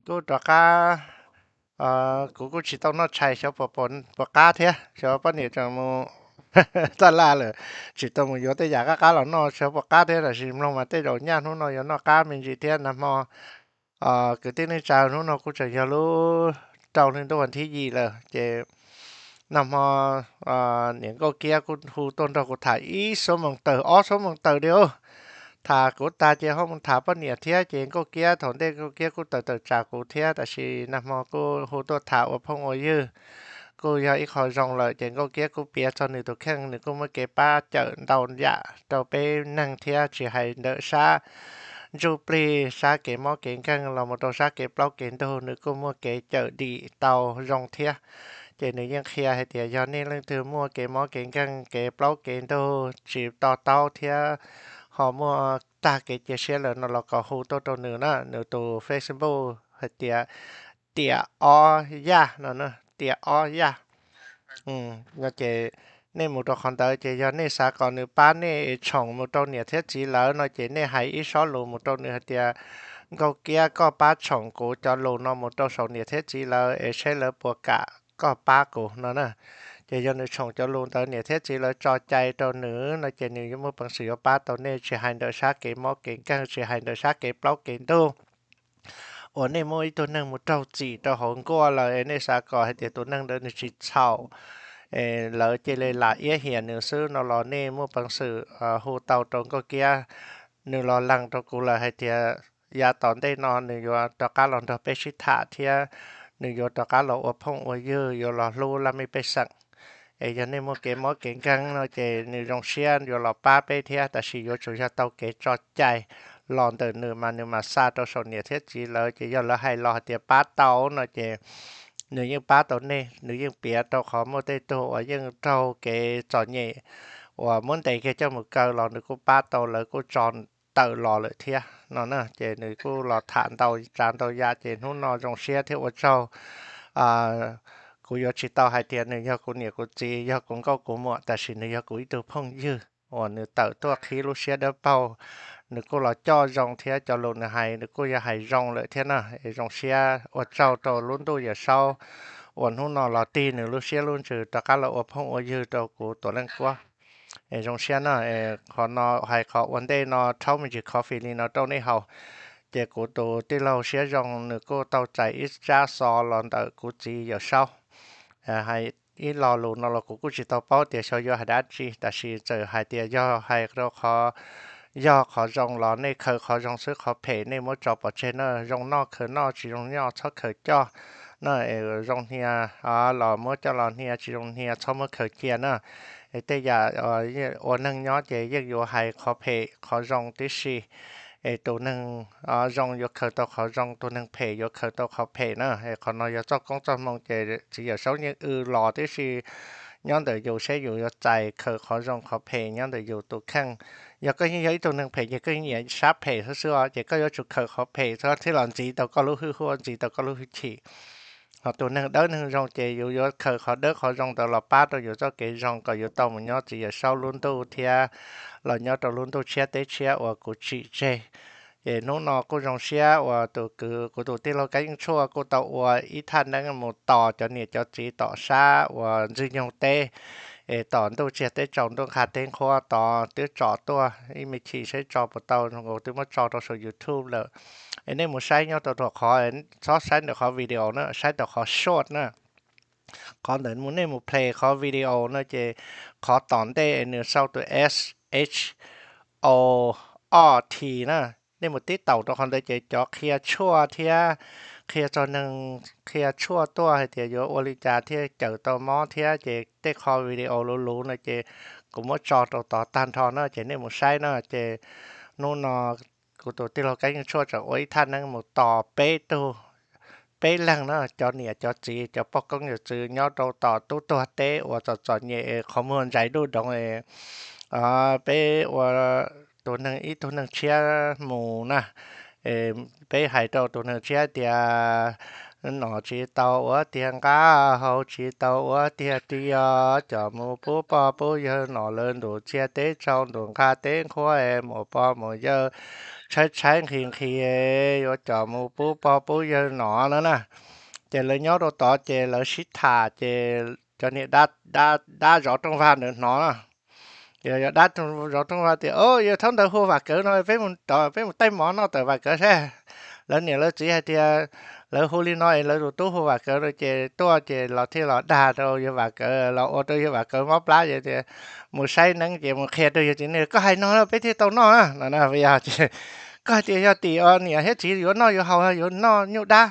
Kuv rov qab, kuv kuj tsis tau noj tshais xyov puas, puas qab thiab, xyov poj niam tseem mus taj laj lawm, tsis tau mus yuav tej yam qab qab los noj xyov puas qab thiab, tab sis mloog mas tej zaum nyaj hnub no yuav noj qab me ntsis thiab. Nag hmo kwv tij neej tsa, hnub no kuj tseem yog lub rau hli ntuj vas thib yim lawm ces nag hmo niam Nkauj Kiab kuj hu tuaj nrog kuv tham ib xuab moos tawm ob xuab moos tawm li os. Tham kuv tag ces ho mus tham poj niam thiab ces Nkauj Kiab, thaum ntej Nkauj Kiab kuj tawm tawm tsam kuv thiab, tab sis nag hmo kuj hu tuaj tham ua phooj ua ywg kuj yog ib qho zoo lawm ces Nkauj Kiab kuj piav txog nws tus kheej, nws kuj muaj kev pab cawm ntau yam rau peb neeg thiab, tsis hais ntawm sab ntsuj plig, sab kev mob kev nkeeg los mus rau sab kev plaub kev ntug nws kuj muaj kev cawm dim tau zoo thiab. Ces nws yeej qhia hais tias yog nej leej twg muaj kev mob kev nkeeg, kev plaub kev ntug tsis to taub thiab ho muaj tag kev cia siab lawm no los kom hu tuaj rau nws na, nws tus Facebook hais tias Tiam Ob Yaj no, Tiam Ob Yaj. Ces nej mus rau qhov ntawd ces yog nej xav kom nws pab nej es tshoom mus rau niam thiab txiv lawv no ces nej hais ib sob lus mus rau nws hais tias Nkauj Kiab, koj pab tshoom kuv cov lus no mus rau saum niam thiab txiv lawv es seb lawv puas kam koj pab kuv no na. Ces yog nws tshoom cov lus ntawd niam thiab txiv lawv tso cai rau nws no ces nws yuav muaj peev xwm yuav pab tau nej, tsis hais ntawm sab kev mob kev nkeeg, tsis hais ntawm sab kev plaub kev ntug uas nej muaj ib tug neeg mus raug txim rau hauv nkuaj lawm es nej xav kom hais tias tus neeg ntawd nws tsis txhaum, lawv cia li lam iab hiam nws xwb no los nej muaj peev xwm hu tau rau Nkauj Kiab. Nws los lees rau kuv lawm hais tias yav tom ntej no nws yuav rov qab los nrog peb sib tham thiab nws yuav rov qab los ua phooj ua ywg, yuav los hlub laj mej pej xeem. Es yog nej muaj kev mob kev nkeeg no ces nws zoo siab yuav los pab peb thiab, tab sis yuav tsum yog tau kev tso cai los ntawm nws mas nws mam xa rau saum niam thiab txiv lawv. Ces yog lawv hais los hais tias pab tau no ces nws yeej pab tau nej, nws yeej piav rau qhov muaj tej tug uas yeej raug kev txom nyem uas muab ntes kiag coj mus kaw los nws kuj pab tau, lawv kuj tso tawm los lawm thiab no na. Ces nws kuj los tham ntau tsav ntau yam ces hnub no zoo siab thiab ua tsaug. Kuv yuav tsis tau hais tias nws yog kuv niam kuv txiv, yog kuv nkauj kuv muam, tab sis nws yog kuv ib tug phooj ywg uas nws tawm tuaj qhib lub siab dawb paug. Nws kuj los coj zoo thiab cov lus nws hais nws kuj yog hais zoo lawm thiab na. Es zoo siab ua tsaug rau lub ntuj Yawm Saub uas hnub no los tig nws lub siab lub ntsws rov qab los ua phooj ua ywg rau kuv Tuam Leej Kuab. Es zoo siab na. Qhov no hais qhov ua ntej no rhaub me ntsis coffee li no rau nej haus. Ces kuv tus tij laug siab zoo nws kuj tau txais ib tsab xov los ntawm kuv txiv Yawm Saub. Hais ib lo lus no los kuv kuj tsis tau paub tias xyov yuav hais dab tsi, tab sis txawm hais tias yog hais rau qhov, yog qhov zoo los nej khaws qhov zoo xwb, qhov phem nej muab tso pov tseg na. Zoo noj khaws noj, tsis zoo noj txhob khaws coj na. Zoo hnia los muab coj los hnia, tsis zoo hnia txhob muab khaws cia na. Es tej yam ua neeg nyob ces yeej yuav hais qhov phem qhov zoo tib si. Es tus neeg zoo yuav khaws tau qhov zoo, tus neeg phem yuav khaws tau qhov phem na. Es qhov no yog txoj koob txoj hmoo ces txiv Yawm Saub yeej w los tib si. Nyob ntawm yus seb yus yuav txais khaws qhov zoo qhov phem nyob ntawm yus tus kheej. Yog koj yeej yog ib tug neeg phem ces koj yeej nyiam sab phem xwb xwb os, ces koj yuav tsum khaws qhov phem thiaj los ntxiv tau koj lub hwj huam, ntxiv tau koj lub hwj chim. Ho tus neeg dawb neeg zoo ces yus yuav khaws qhov dawb qhov zoo ntawd los pab rau yus txoj kev zoo kom yus tau mus nyob txiv Yawm Saub lub ntuj thiab los nyob rau lub ntuj tshiab teb tshiab uas kuv tsim tseg. Ces hnub no kuj zoo siab uas tus kwv, kuv tus tij laug Kab Yeej Tshuaj kuj tau ua ib thaj neeb mus tos cov niam cov txiv tom sab uas Ntxwg Nyoog teb, es tom ntuj tsiag teb tsaus ntuj nqha teb nqhuab tod twb tsom tuaj ib me chim seb tso puas tau, kuv twb muab tso rau saum YouTube lawm. Es nej mus saib nyob rau qhov, txhob saib ntawm qhov video na, saib rau qhov short na. Qhov ntawd mus nej mus play qhov video no ces qhov tom ntej nws sau tus S H O O T na. Nej mus tib taus rau qhov ntawd ces cov qhia tshuaj thiab qhia txog neeg, qhia tshuaj tuaj hais tias yuav ua li cas thiaj cawm tau mob thiab ces tej qho video luv luv no ces kuv muab tso rau tod tag nrho na ces nej mus saib na. Ces hnub no kuv tus tij laug Kab Yeej Tshuaj tseem ua ib thaj neeb mus tos peb tug, peb leeg na, cov niam cov txiv cov poj koob yawm txwv nyob rau tom tub tuag teb uas txom txom nyem qhov muag ntsais duj doov, peb ua tus neeg ib tug neeg tshiab mus na. Peb hais rau tus neeg tshiab tias, nom tsis tau ua tiag nqaj, haus tsis tau ua tiag tiag, coj mus pub pog pub yawg nom lawv ntuj txiag teb tsaus ntuj nqaj teb nqhuab, muam pog muam yawg tshaib tshaib nqhis nqhis, yuav coj mus pub pog pub yawg nom no na. Ces lawv nyob rau tod ces lawv sib tham ces cov niag dab zov rooj vag ntawd hnov na. Yog dab zov rooj vag tias, o, yog thaum ntawd hu Vam Kawv no, peb mus, peb mus taij mov noj tawm Vam Kawv seb. Lawv niam lawv txiv hais tias, lawv hu li no es lawv tus tub hu Vam Kawv no ces tuaj ces los thiaj los dag rau yawg Vam Kawv, los ua rau yawg Vam Kawv mob plab ces tias, mus saib neeb ces mus qhia rau yawg txiv neeb, koj hais no peb thiaj tau noj no. Yog koj hais tias yog tim niam thiab txiv yuav noj yuav haus yuav noj nyuj dab,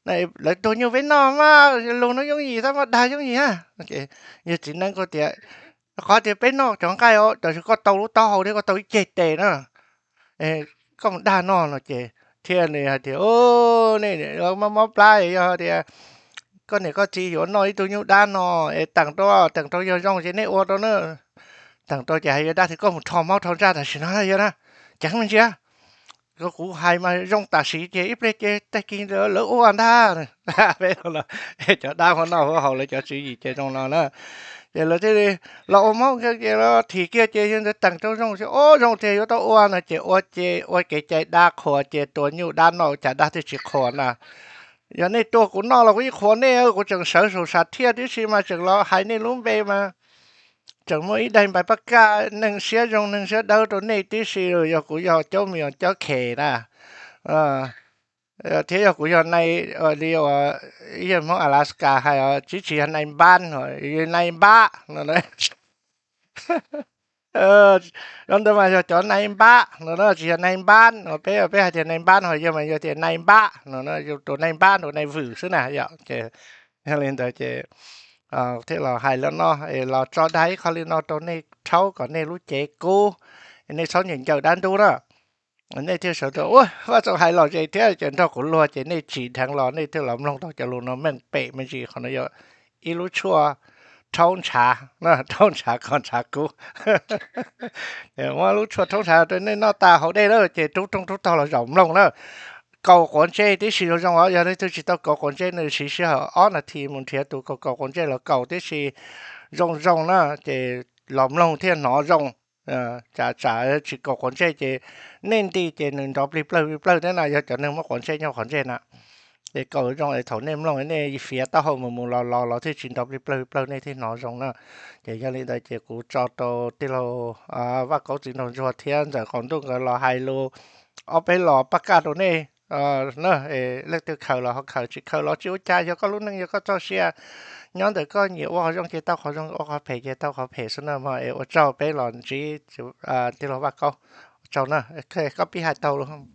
lawv tua nyuj peb noj mas, lus no yooj yim tab mas dag yooj yim na. Yawg txiv neeb kuj tias, qhov tias peb noj cov nqaij os, tab sis koj tau lub taub hau thiab koj tau ib ceg tes na, koj mus dag no no ces thiaj li hais tias, nej mob mob plab yog tias koj niam koj txiv yuav noj ib tug nyuj dab no es teem rau, teem rau yog zoo ces nej ua rau na. Teem rau ces hais yawg dab tias koj mus rho mob rho ntsaj tam sim no yog na, ceev me ntsis, kuv hais mas zoo tam sim ces ib pliag ces tag kis lawv ua ntag. Cov dab huv noj huv haus lawv cov tswv yim ces zoo no na. Ces lawv thiaj li los ua mob kiag ces los thim kiag ces yawg ntawd teem rau zoo ces, o, zoo tiag yuav tau ua no ces ua ces ua kev cai dab qhuas ces tua nyuj dab noj cas dab thiaj tsis qhuas na. Yog nej tua kuv noj los kuv yeej qhuas nej, kuv tseem sawv saum sam thiaj tib si mas tseem los hais nej lub npe mas tseem muaj ib daim npaim paj kaj neeg siab zoo neeg siab dawb rau nej tib si, yog kuv yog caub me nyuam caub khes na, thiab yog kuv yog nai, li uas ib yawg Hmoob Alaska hais, tsis tsis yog nai npab, nai npab no. Cov ntawd mas yog cov nai npab no, tsis yog nai npab no, peb peb hais tias nai npab no, yog mas yog tias nai npab no, tus nai npab tus nai vwm xwb na yom. Yog li ntawd ces thiaj los hais li no, los tso dag ib qho li no rau nej rhaub kom nej lub cev kub, nej txhob ncaws ncaws dab ntub na. Nej thiaj sawv rau, ua Vaj Txoos hais lom zem thiab ces nrog kuv luag ces nej tsim dheev los nej thiaj los mloog tau cov lus no meej pem me ntsis, qhov no yog ib lub tshuaj rhaub ntshav, rhaub ntshav kom ntshav kub. Muab lub tshuaj rhaub ntshav rau nej noj tas haus dej lawm ces rub rooj rub tog los zaum mloog na. Kaus quav ntsej tib si zoo zoo os, yog leej twg tsis tau kaus quav ntsej nws siv sij hawm ob nas this mus nrhiav tus kaus kaus quav ntsej los kaus tib si zoo zoo na, ces los mloog thiaj hnov zoo. Tsam tsam tsis kaus quav ntsej ces nej nti ces nws nrov plig plawg plig plawg thiab na, yog cov neeg muab quav ntsej nyob qhov ntsej na. Ces kaus zoo es thaum nej mloog nej fiav taub hau mus mus los los los thiaj tsis nrov plig plawg plig plawg nej thiaj hnov zoo na. Ces yog li ntawd ces kuv tso rau tij laug Vaj Kaub txiv nraug ntsuag thiab ntxawm qaum ntuj nkawd los hais lus ob peb los paj kaj rau nej na. Leej twg khaws los ho khaws, tsis khaws los tsis ua cas, yog koj lub neej yog koj txoj sia. Nyob ntawm koj, nyiam ua qhov zoo ces tau qhov zoo, ua qhov phem ces tau qhov phem xwb na mog. Es ua tsaug peb los ntsib tij laug Vaj Kaub, ua tsaug na. Koj pib hais tau lawm.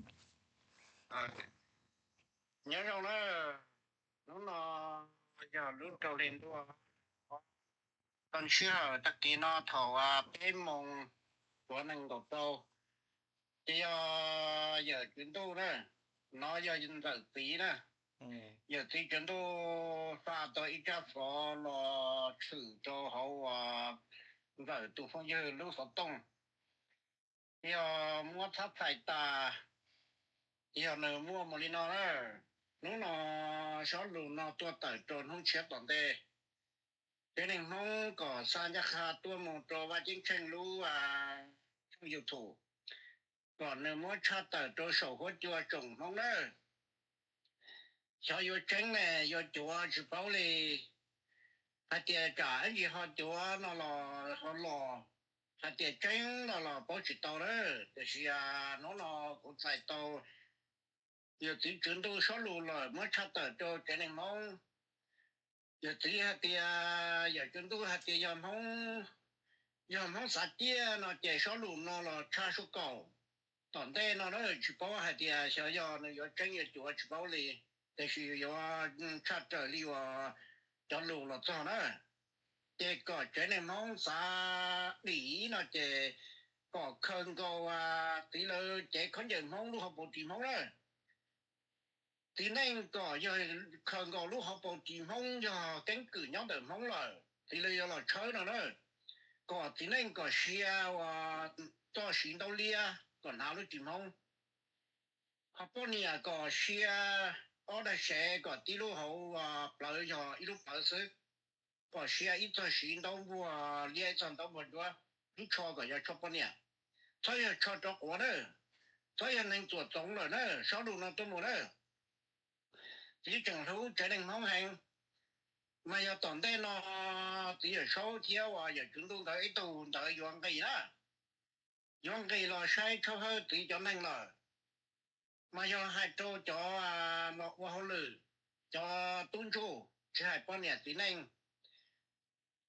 Nyob zoo na, hnub no yog lub rau hli ntuj, tau sij hawm tag kis no thaum peb moos cuav nees nkaum rau, ces yog yawm tswv ntuj na, no yog ntxawm txiv na, yawm txiv tswv ntuj xa tau ib tsab xov los tshwm rau hauv ntxawm tus phooj ywg lub xov tooj. Yog muab txhab txhais tas, yog nws muaj mus li no na. Hnub no, sob lus no tuaj tawm rau hnub tshiab tom ntej. Tsev neeg Hmoob kom xa ncaj qha tuaj mus rau Vaj Ceeb Tsheej lub tshooj YouTube, kom nws muab tshaj tawm rau saum huab cua tsoom Hmoob na. Xyov yuav tseeb ne yuav cuav tsis paub li. Hais tias tsam ib ntsis ho cuav no los ho los, hais tias tseeb no los paub tsis tau na. Tiam sis hnub no kuv txais tau yawm txiv tswv ntuj sob lus lawm muab tshaj tawm rau tsev neeg Hmoob. Yawm txiv hais tias, yawm tswv ntuj hais tias yog Hmoob, yog Hmoob xav ciaj no ces sob lus no los tshaj suab kaum. Tom ntej no na tsis paub hais tias xyov yog nws yuav tseeb yuav cuav tsis paub li, tiam sis yuav tshaj raws li uas cov lus los txog na. Ces kom tsev neeg Hmoob xav dim no ces kom khaws nkaus txiv lawv cev khaub ncaws Hmoob lub hauv paus ris Hmoob na. Txiv neej kom yog khaws nkaus lub hauv paus ris Hmoob yog keeb kwm nyob ntawm Hmoob lawm, txiv lawv yuav los tshawb no na. Kom txiv neej kom sia uas txoj siv ntaub liab kom hnav lub ris Hmoob. Poj niam kom sia ob daim sev kom tib lub hauv plawv yog ib lub plawv xwb, kom sia ib txog siv ntaub npuag liab ib txog ntaub npuag nruab, lub tsho kom yog tsho poj niam, txhob yog tsho rov quav na, txhob yog neeg txuam txoov lawm na, sob lus no tuaj mus na. Txiv tseem hlub tsev neeg Hmoob heev, mas yog tom ntej no txiv Yawm Saub thiab uas yawm tswv ntuj ntawd ib tug ntawd yuav nqis na, yuav nqis los saib tshawb fawb txiv cov neeg lawm, mas yog hais rau cov los ua hauj lwm, cov tub ntsuj, tsis hais poj niam txiv neej,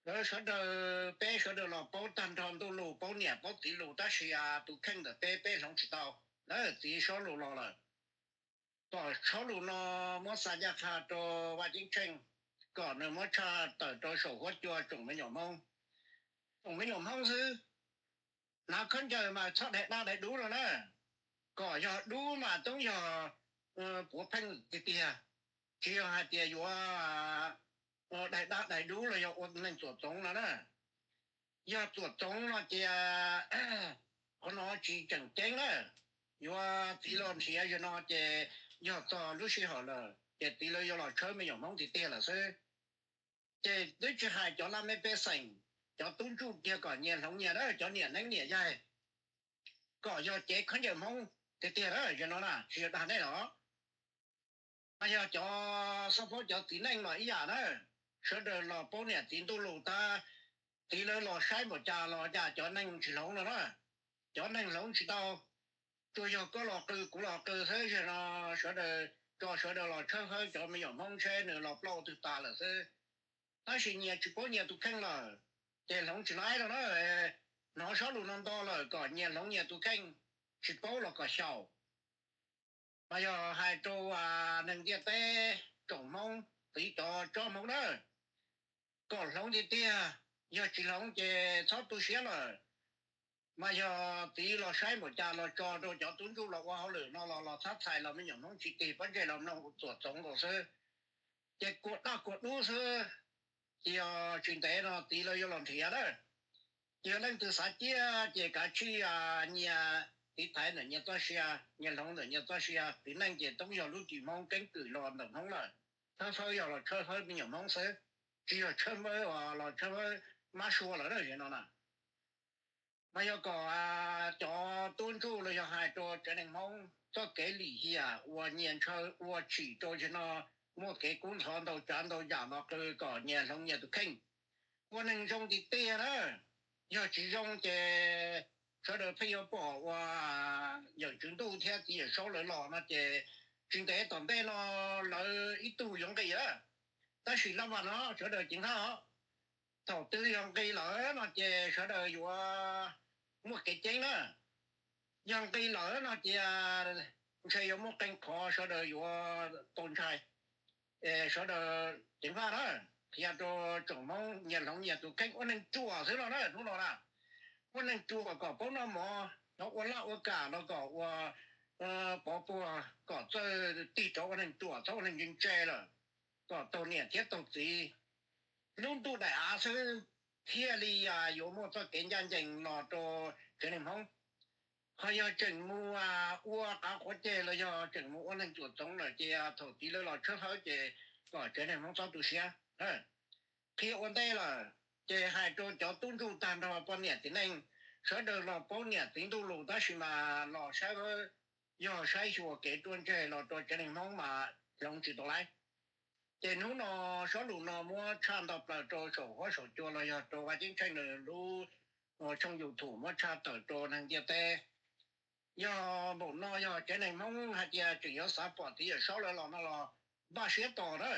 lawv sawv daws, peb sawv daws los paub tag nrho ntuj lus, paub niam paub txiv lus, tab sis tus kheej ntawm peb, peb hloov tsis tau na. Txiv sob lus los lawm, kom sob lus no muab xa ncaj qha rau Vaj Ceeb Tsheej, kom nws muab tshaj tawm rau saum huab cua tsoom me nyuam Hmoob. Tsoom me nyuam Hmoob xwb, hnav khaub ncaws mas txhob daim dab daim dub no na, kom yog dub mas toob yog puav pheej tiag tiag, tsis yog hais tias yuav daim dab daim dub los yog ua neeg txuam txoov no na. Yog txuam txoov no ces qhov no tsis tseem ceeb na. Yuav txiv los nrhiav zaum no ces yog txog lub sij hawm lawm ces txiv lawv yuav los tshawb me nyuam Hmoob tiag tiag lawm xwb. Ces twb tsis hais cov laj mej pej xeem, cov tub ntsuj kiag kom nyias hloov nyias na, cov niam neeb niam yaig, kom yog cev khaub ncaws Hmoob tiag tiag na, zaum no na tsis yog dag nej los. Mas yog cov xab phob cov txiv neej los ib yam na, sawv daws los paub niam txiv ntuj lus tab, txiv lawv los saib npaum cas los cas cov neeg tsis hloov no na, cov neeg hloov tsis tau. Tsuas yog koj los qw kuv los qw xwb, zaum no sawv daws tso sawv daws los tshawb fawb cov me nyuam Hmoob seb nws los ploj twg tas lawm xwb. Tab sis nyias tsis paub nyias tus kheej lawm, ces hloov tsis laib no na. Hnov sob lus no nto lawm kom nyias hloov nyias tus kheej, tsis paub los kom xyaum. Mas yog hais rau neeg ntiaj teb, tsoom Hmoob, txiv cov tsob Hmoob na, kom hloov tiag tiag, yog tsis hloov ces txhob tu siab lawm. Mas yog txiv los saib npaum cas los tso rau cov tub ntsuj los ua hauj lwm no los los txhab txhais los me nyuam Hmoob tsis tig pob ntseg los mloog txuam txoov nkaus xwb. Ces kuam daj kuam dub xwb, ces yog tsis ntev no txiv lawv yuav los nrhiav na. Ces yog leej twg xav ciaj ces kav tsij nyias tiv thaiv ntawm nyias txoj sia, nyias hloov ntawm nyias txoj sia. Txiv neej ces toob yog lub cim Hmoob keeb kwm los ntawm Hmoob lawm, tshawb fawb yog los tshawb fawb me nyuam Hmoob xwb, tsis yog tshawb fawb los tshawb fawb mab sua lawm na, zaum no na. Mas yog kom cov tub ntsuj los yog hais rau tsev neeg Hmoob txoj kev lim hiam uas nyias ntshaw ua tsim rau zaum no, muaj kev kub ntxhov ntau tsav ntau yam los qw kom nyias hloov nyias tus kheej, ua neeg zoo tiag tiag na. Yog tsis zoo ces sawv daws pheej yuav pom ua yawm tswv ntuj thiab txiv Yawm Saub lawv los no ces tsis ntev tom ntej no lawv ib tug yuav nqis lawm. Tab sis laj vam no sawv daws ceev faj os, thaum twg yog nqis lawm no ces sawv daws yuav muaj kev ceeb na. Yog nqis lawm no ces ntshe yuav muaj qee qhov sawv daws yuav tau ntshai. Sawv daws ceev faj na, qhia rau tsoom Hmoob nyias hloov nyias tus kheej, ua neeg ruam xwb no na, hnub no na. Ua neeg ruam kom paub noj mov, ua laj ua kam los kom ua pov puag, kom txawj tig rov ua neeg ruam, txhob ua neeg ntse ntse lawm, kom taug niam thiab taug txiv lub ntuj daim av xwb, thiaj li yuav muaj txoj kev ncaj ncees los rau tsev neeg Hmoob. Ho yog tseem mus ua qav quav ceg los yog tseem mus ua neeg txuam txoov lawm ces thaum txiv lawv los tshawb fawb ces kom tsev neeg Hmoob txhob tu siab. Qhia ua ntej lawm, ces hais rau cov tub ntsuj tag nrho poj niam txiv neej, sawv daws los paub niam txiv ntuj lus tab sis mas los saib, yog saib xyuas kev ruaj ntseg los rau tsev neeg Hmoob mas hloov tsis tau lawm. Ces hnub no sob lus no muab tshaj nto plaws rau saum huab saum cua los yog rau Vaj Ceeb Tsheej nws lub tshooj YouTube muab tshaj tawm rau neeg ntiaj teb. Yog npaum no yog tsev neeg Hmoob hais tias tseem yuav xav pom txiv Yawm Saub lawv los no los npaj siab tos na.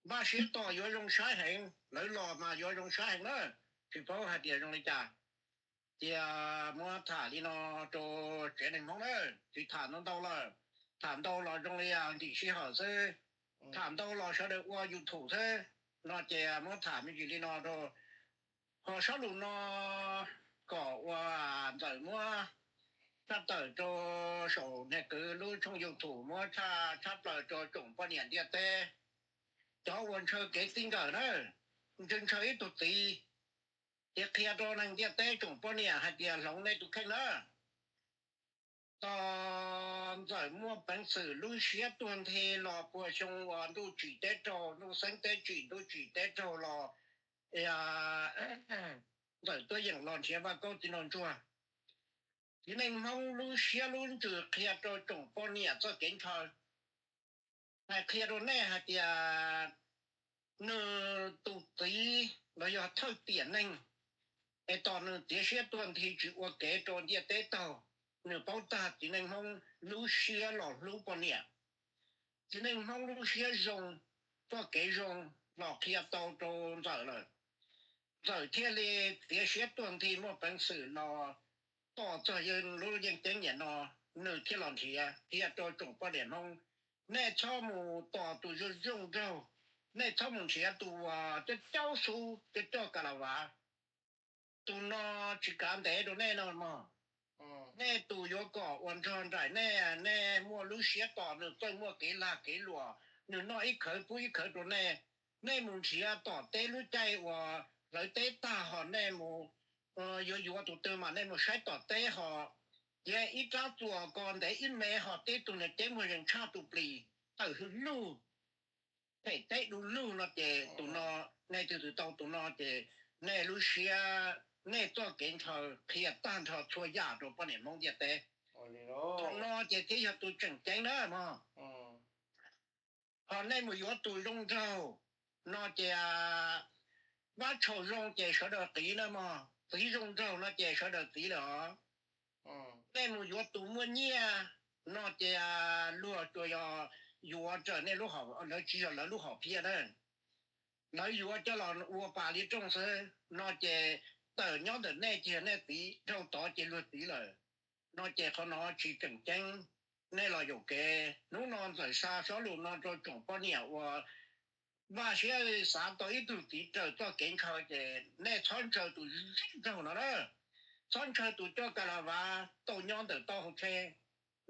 Npaj siab tos yuav zoo saib heev, lawv los mas yuav zoo saib heev na. Tsis paub hais tias zoo li cas. Cia muab tham li no rau tsev neeg Hmoob na, tsis tham ntau ntau lawm. Tham ntau los zoo li ntim sij hawm xwb, tham ntau los sawv daws ua YouTube xwb. No ces muab tham me ntsis li no rau, ho sob lus no kom ua ntxawm muab tshaj tawm rau saum niag kwv lub tshooj YouTube muab tshaj, tshaj plaws rau tsoom poj niam ntiaj teb, cov uas ntshaw kev txij nkawm na, ntshaw, ntshaw ib tug txiv, ces qhia rau neeg ntiaj teb tsoom poj niam hais tias hloov nej tus kheej na. Tog Ntxawm muaj peev xwm lub siab tuag nthi los puag xyoo uas ntuj tsim teb raug, ntuj xeeb teb tsim, ntuj tsim teb raug los, Ntxawm tuaj yeem los nrhiav Vaj Kaub txiv nraug ntsuag. Txiv neej Hmoob lub siab lub ntsws qhia rau tsoom poj niam txoj kev ntshaw. Hais qhia rau nej hais tias nws tus txiv los yog thawj tiam neeg es tos nws txiav siab tuag nthi tsis ua kev rau ntiaj teb taug, nws paub tag txiv neej Hmoob lub siab los hlub poj niam. Txiv neej Hmoob lub siab zoo, txoj kev zoo los qhia tau rau Ntxawm lawm. Ntxawm thiaj li txiav siab tuag nthi muaj peev xwm los tos txog yawg lub yeej ceeb niam no, nws thiaj los nrhiav. Qhia rau tsoom poj niam Hmoob, nej txhob mus tos tus zoo zoo nraug, nej txhob mus nrhiav tus uas coj caub xub coj coj ka la vas. Tus no tsis kav ntev rau nej no mog. Nej tus yuav kom ua nrog nraim nej, nej muaj lub siab tos nws txawj muaj kev lag kev luam, nws noj ib khawv pub ib khawv rau nej. Nej mus nrhiav tom teb lub caij uas hlawv teb tag ho nej mus yuav yuav tus twg mas nej mus saib tom teb ho, ces ib rab txuas ko ntev ib me ho tib tug niag ceeb muag zees tshaj tus plis, tawm hwj lug, phem teb du lug no ces tus no, nej twg twg tau tus no ces nej lub siab, nej txoj kev ntshaw qhia tag nrho txhua yam rau poj niam Hmoob ntiaj teb. Tus no ces thiaj yog tus tseem ceeb na mog. Ho nej mus yuav tus zoo nraug no ces vab tshaus zoo ces sawv daws qiv na mog, txiv zoo nraug no ces sawv daws txiv lawm os. Nej mus yuav tus muaj nyiaj no ces luag tsuas yog yuav raws nej lub hom, lawv tsis yog lawv lub hom phiaj na. Lawv yuav coj los ua pas liv rooj xwb no ces tawm nyob ntawm nej ces yog nej txiv, dhau tod ces luag txiv lawm. No ces qhov no tsis tseem ceeb, nej los yuam kev. Hnub no Ntxawm xa sob lus no rau tsoom poj niam uas vaj siab xav tau ib tug txiv raws txoj kev ntshaw ces nej txhob ntshaw tus zoo nraug no na, txhob ntshaw tus coj ka la vas tau nyob ntawm taub hau tsheb.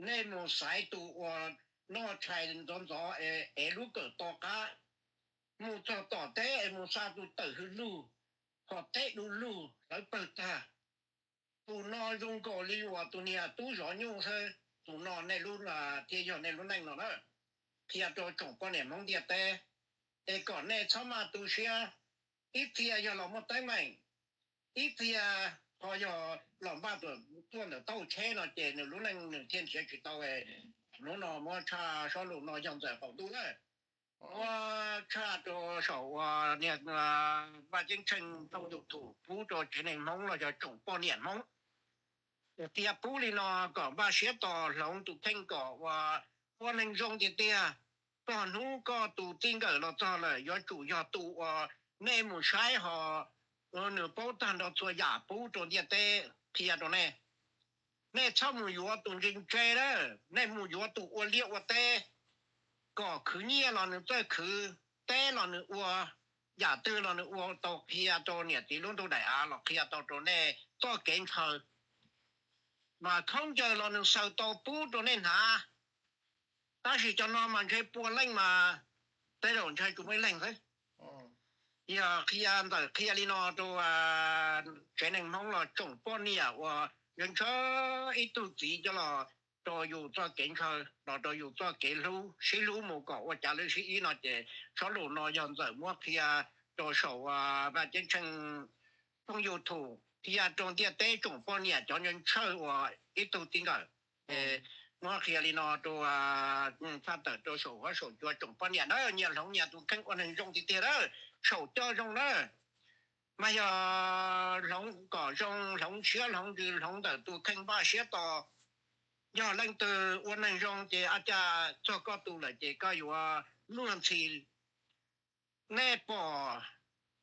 Nej mus xaiv tus uas noj tshais ntxov ntxov es ev lub kawm to qab, mus txog tom teb es mus xa tus tawm hwj lug, ho teb du lug hlawv pawg tag. Tus no zoo nkaus li uas tus niag tub zov nyuj xwb. Tus no nej lub, thiaj yog nej lub neej no na. Qhia rau tsoom poj niam Hmoob ntiaj teb es kom nej txhob maj tu siab. Ib txhia yog los muaj teeb meem, ib txhia ho yog los npaj tuaj ntawm taub hau tsheb no ces nws lub neej nws thiaj nrhiav tsis tau. Hnub no muab tshaj sob lus no yog Ntxawm qaum ntuj na. Muab tshaj rau saum uas niag Vaj Ceeb Tsheej Tooj YouTube pub rau tsev neeg Hmoob los yog tsoom poj niam Hmoob. Qhia pub li no kom npaj siab tos hloov tus kheej kom ua, ua neeg zoo tiag tiag. Txog hnub koj tus txij nkawm los txog lawm yuav tsum yog tus uas nej mus saib ho nws paub tag nrho txhua yam pub rau ntiaj teb. Qhia rau nej, nej txhob mus yuav tus ntse ntse na, nej mus yuav tus ua liaj ua teb, kom khwv nyiaj los nws txawj khwv, teb los nws ua, yam twg los nws ua tau. Qhia rau niam txiv lub ntuj daim av los qhia tau rau nej txoj kev ntshaw. Mas khaub ncaws los nws xaws tau pub rau nej hnav. Tab sis cov no mas ntshe pua leej mas tej zaum ntshe tsis muaj ib leeg xwb. Yog qhia, Ntxawm qhia li no rau tsev neeg Hmoob los tsoom poj niam uas yuav ntshaw ib tug txiv coj los rau yus txoj kev ntshaw, los rau yus txoj kev hlub, sib hlub mus kom ua cas lawv sib ib no ces sob lus no yog Ntxawm muab qhia rau saum Vaj Ceeb Tsheej Tooj YouTube, qhia rau ntiaj teb tsoom poj niam cov ntshaw ntshaw uas ib tug txij nkawm. Muab qhia li no rau, tshaj tawm rau saum huab saum cua tsoom poj niam na, nyias hloov nyias tus kheej ua neeg zoo tiag tiag na, saum coj zoo na. Mas yog hloov kom zoo, hloov siab hloov ntsws, hloov ntawm tus kheej npaj siab tos. Yog leej twg ua neeg zoo ces a cas txog koj tus lawm ces koj yuav luag ntxhi. Nej pom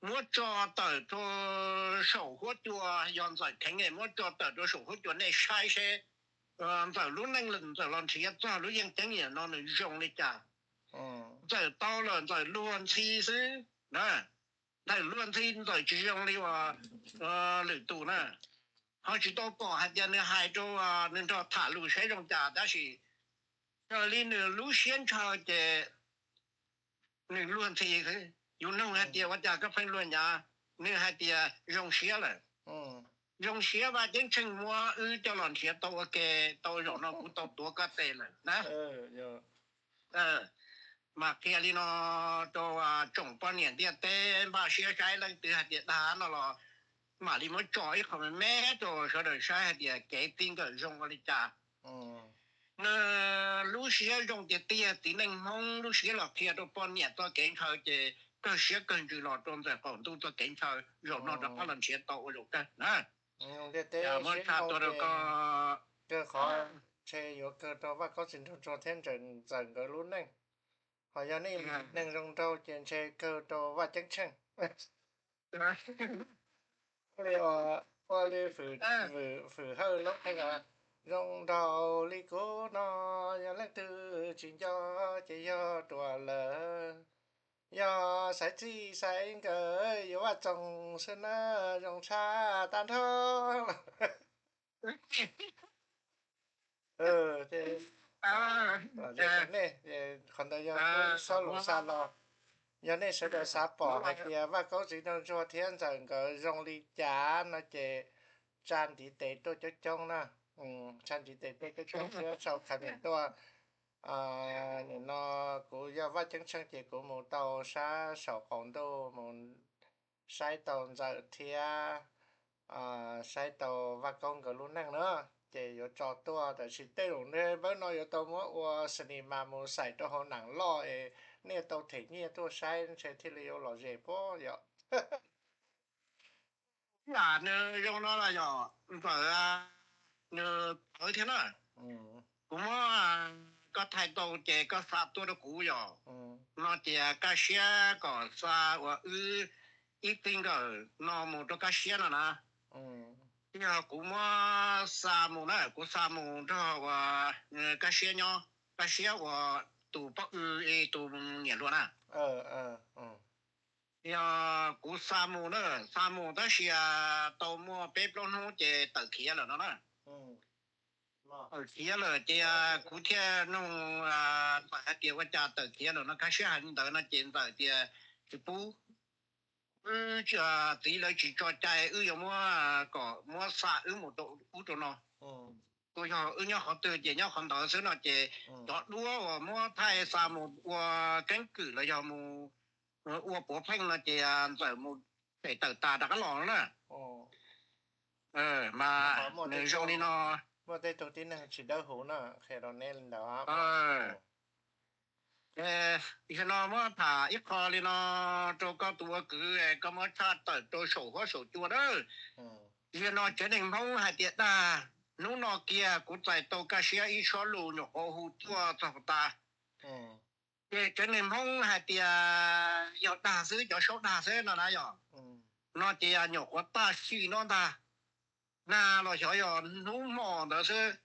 muab tso tawm rau saum huab cua, yog Ntxawm kheev muab tso tawm rau saum huab cua nej saib seb Ntxawm lub neej Ntxawm los nrhiav txog lub yeej ceeb yam no nws zoo li cas. Ntxawm tau lawm Ntxawm luag ntxhi xwb na. Ntxawm luag ntxhi, Ntxawm tsis zoo li uas lwm tus na. Ho tsis tau pom hais tias nws hais rau, nws nrog tham lus saib zoo cas, tab sis raws li nws lub siab ntshaw ces nws luag ntxhi xwb. Yus nug hais tias ua cas koj pheej luag nyav, nws hais tias zoo siab lawm. Zoo siab Vaj Ceeb Tsheej muab wb coj los nrhiav tau ua ke, tau zaum no kuv tau tuav koj tes lawm na. Mas qhia li no rau tsoom poj niam ntiaj teb npaj siab saib leej twg hais tias dag no los mam li muab tso ib qho me me rau sawv daws saib hais tias kev txij nkawm zoo ua li cas. Nws lub siab zoo tiag tiag, txiv neej Hmoob lub siab los qhia rau poj niam txoj kev ntshaw ces kawg siab kawg ntsws los rau ntxawm qaum ntuj txoj kev ntshaw, zaum no rov qab los nrhiav tau ua zaum kawg na. Muab tshaj tuaj rau koj. Kawg qhov ntshe yuav kawg rau Vaj Kaub Txiv Nraug Ntsuag thiab Ntxawm nkawd lub neej. Ho yog nej neeg zoo nraug ces ntshe kawg rau Vaj Ceeb Tsheej. Ua li, ua li Fwm Hawj lub qhia, zoo nraug li kuv no, yog leej twg tsis nco ces yog ruam lawm. Yog xaiv txij xaiv nkawm yuav Vaj Txoos xwb na, zoo tshaj tag nrho. Nej, qhov ntawd yog xob lus xa los, yog nej sawv daws xav pom hais tias Vaj Kaub Txiv Nraug Ntsuag thiab Ntxawm nkawd zoo li cas no ces tsa ntiv tes tuaj coob coob na. Tsa ntiv tes tuaj coob coob thiab sau comment tuaj. Nim no kuv yog Vaj Ceeb Tsheej ces kuv mus tau sab saum qaum ntuj mus saib tau Ntxawm thiab saib tau Vaj Kaub nkawd lub neej na, ces yuav tso tuaj. Tab sis tej zaum npawb no yuav tau muab ua cinema mus xais rau hauv nees loj es nej tau them nyiaj tuaj saib ntshe thiaj li yuav lom zem puas yom. Lam nws zoo no los yog Ntxawm nws tawv thiab na. Kuv muab koj thaij tau ces koj xa tuaj rau kuv yom. No ces kaj siab kom xa uas wb ib txij nkawm no mus rau kaj siab no na. Yog kuv muab xa mus na, kuv xa mus nrog uas kaj siab nyob, kaj siab uas tus poj w, tus niam hluas na. Yog kuv xa mus na, xa mus tab sis tau muaj peb plaub hnub ces tawm khiav lawm no na. Tawm khiav lawm ces kuv thiaj nug Ntxawm hais tias ua cas tawm khiav lawm no, kaj siab hais li ntawd no ces Ntxawm tias tsis pub, wb txiv lawv tsis tso cai, wb yuav muab kom muab xa wb mus rau ub rau no. Tsuas yog wb nyob qhov twg ces nyob qhov ntawd xwb no ces cov duab uas muab thaij xa mus ua keeb kwm los yog mus ua puav pheej no ces Ntxawm mus pem tawm tas rov qab los na. Mas nws zoo li no. Muaj tej tug tib neeg tsis dawb huv na, qhia rau nej li ntawd. Yog no muab tham ib qho li no rau koj tus ua kwv, koj muab tshaj tawm rau saum huab saum cua na. Yog no tsev neeg Hmoob hais tias dag, hnub no kiag kuv txais tau kaj siab ib sob lus nyuam qhuav hu tuaj txog tas. Ces tsev neeg Hmoob hais tias yog dag xwb, cov saub dag xwb no na yog. No ces nyuam qhuav taj si no ntag, nag los xyov yog hnub hmo ntawd xwb.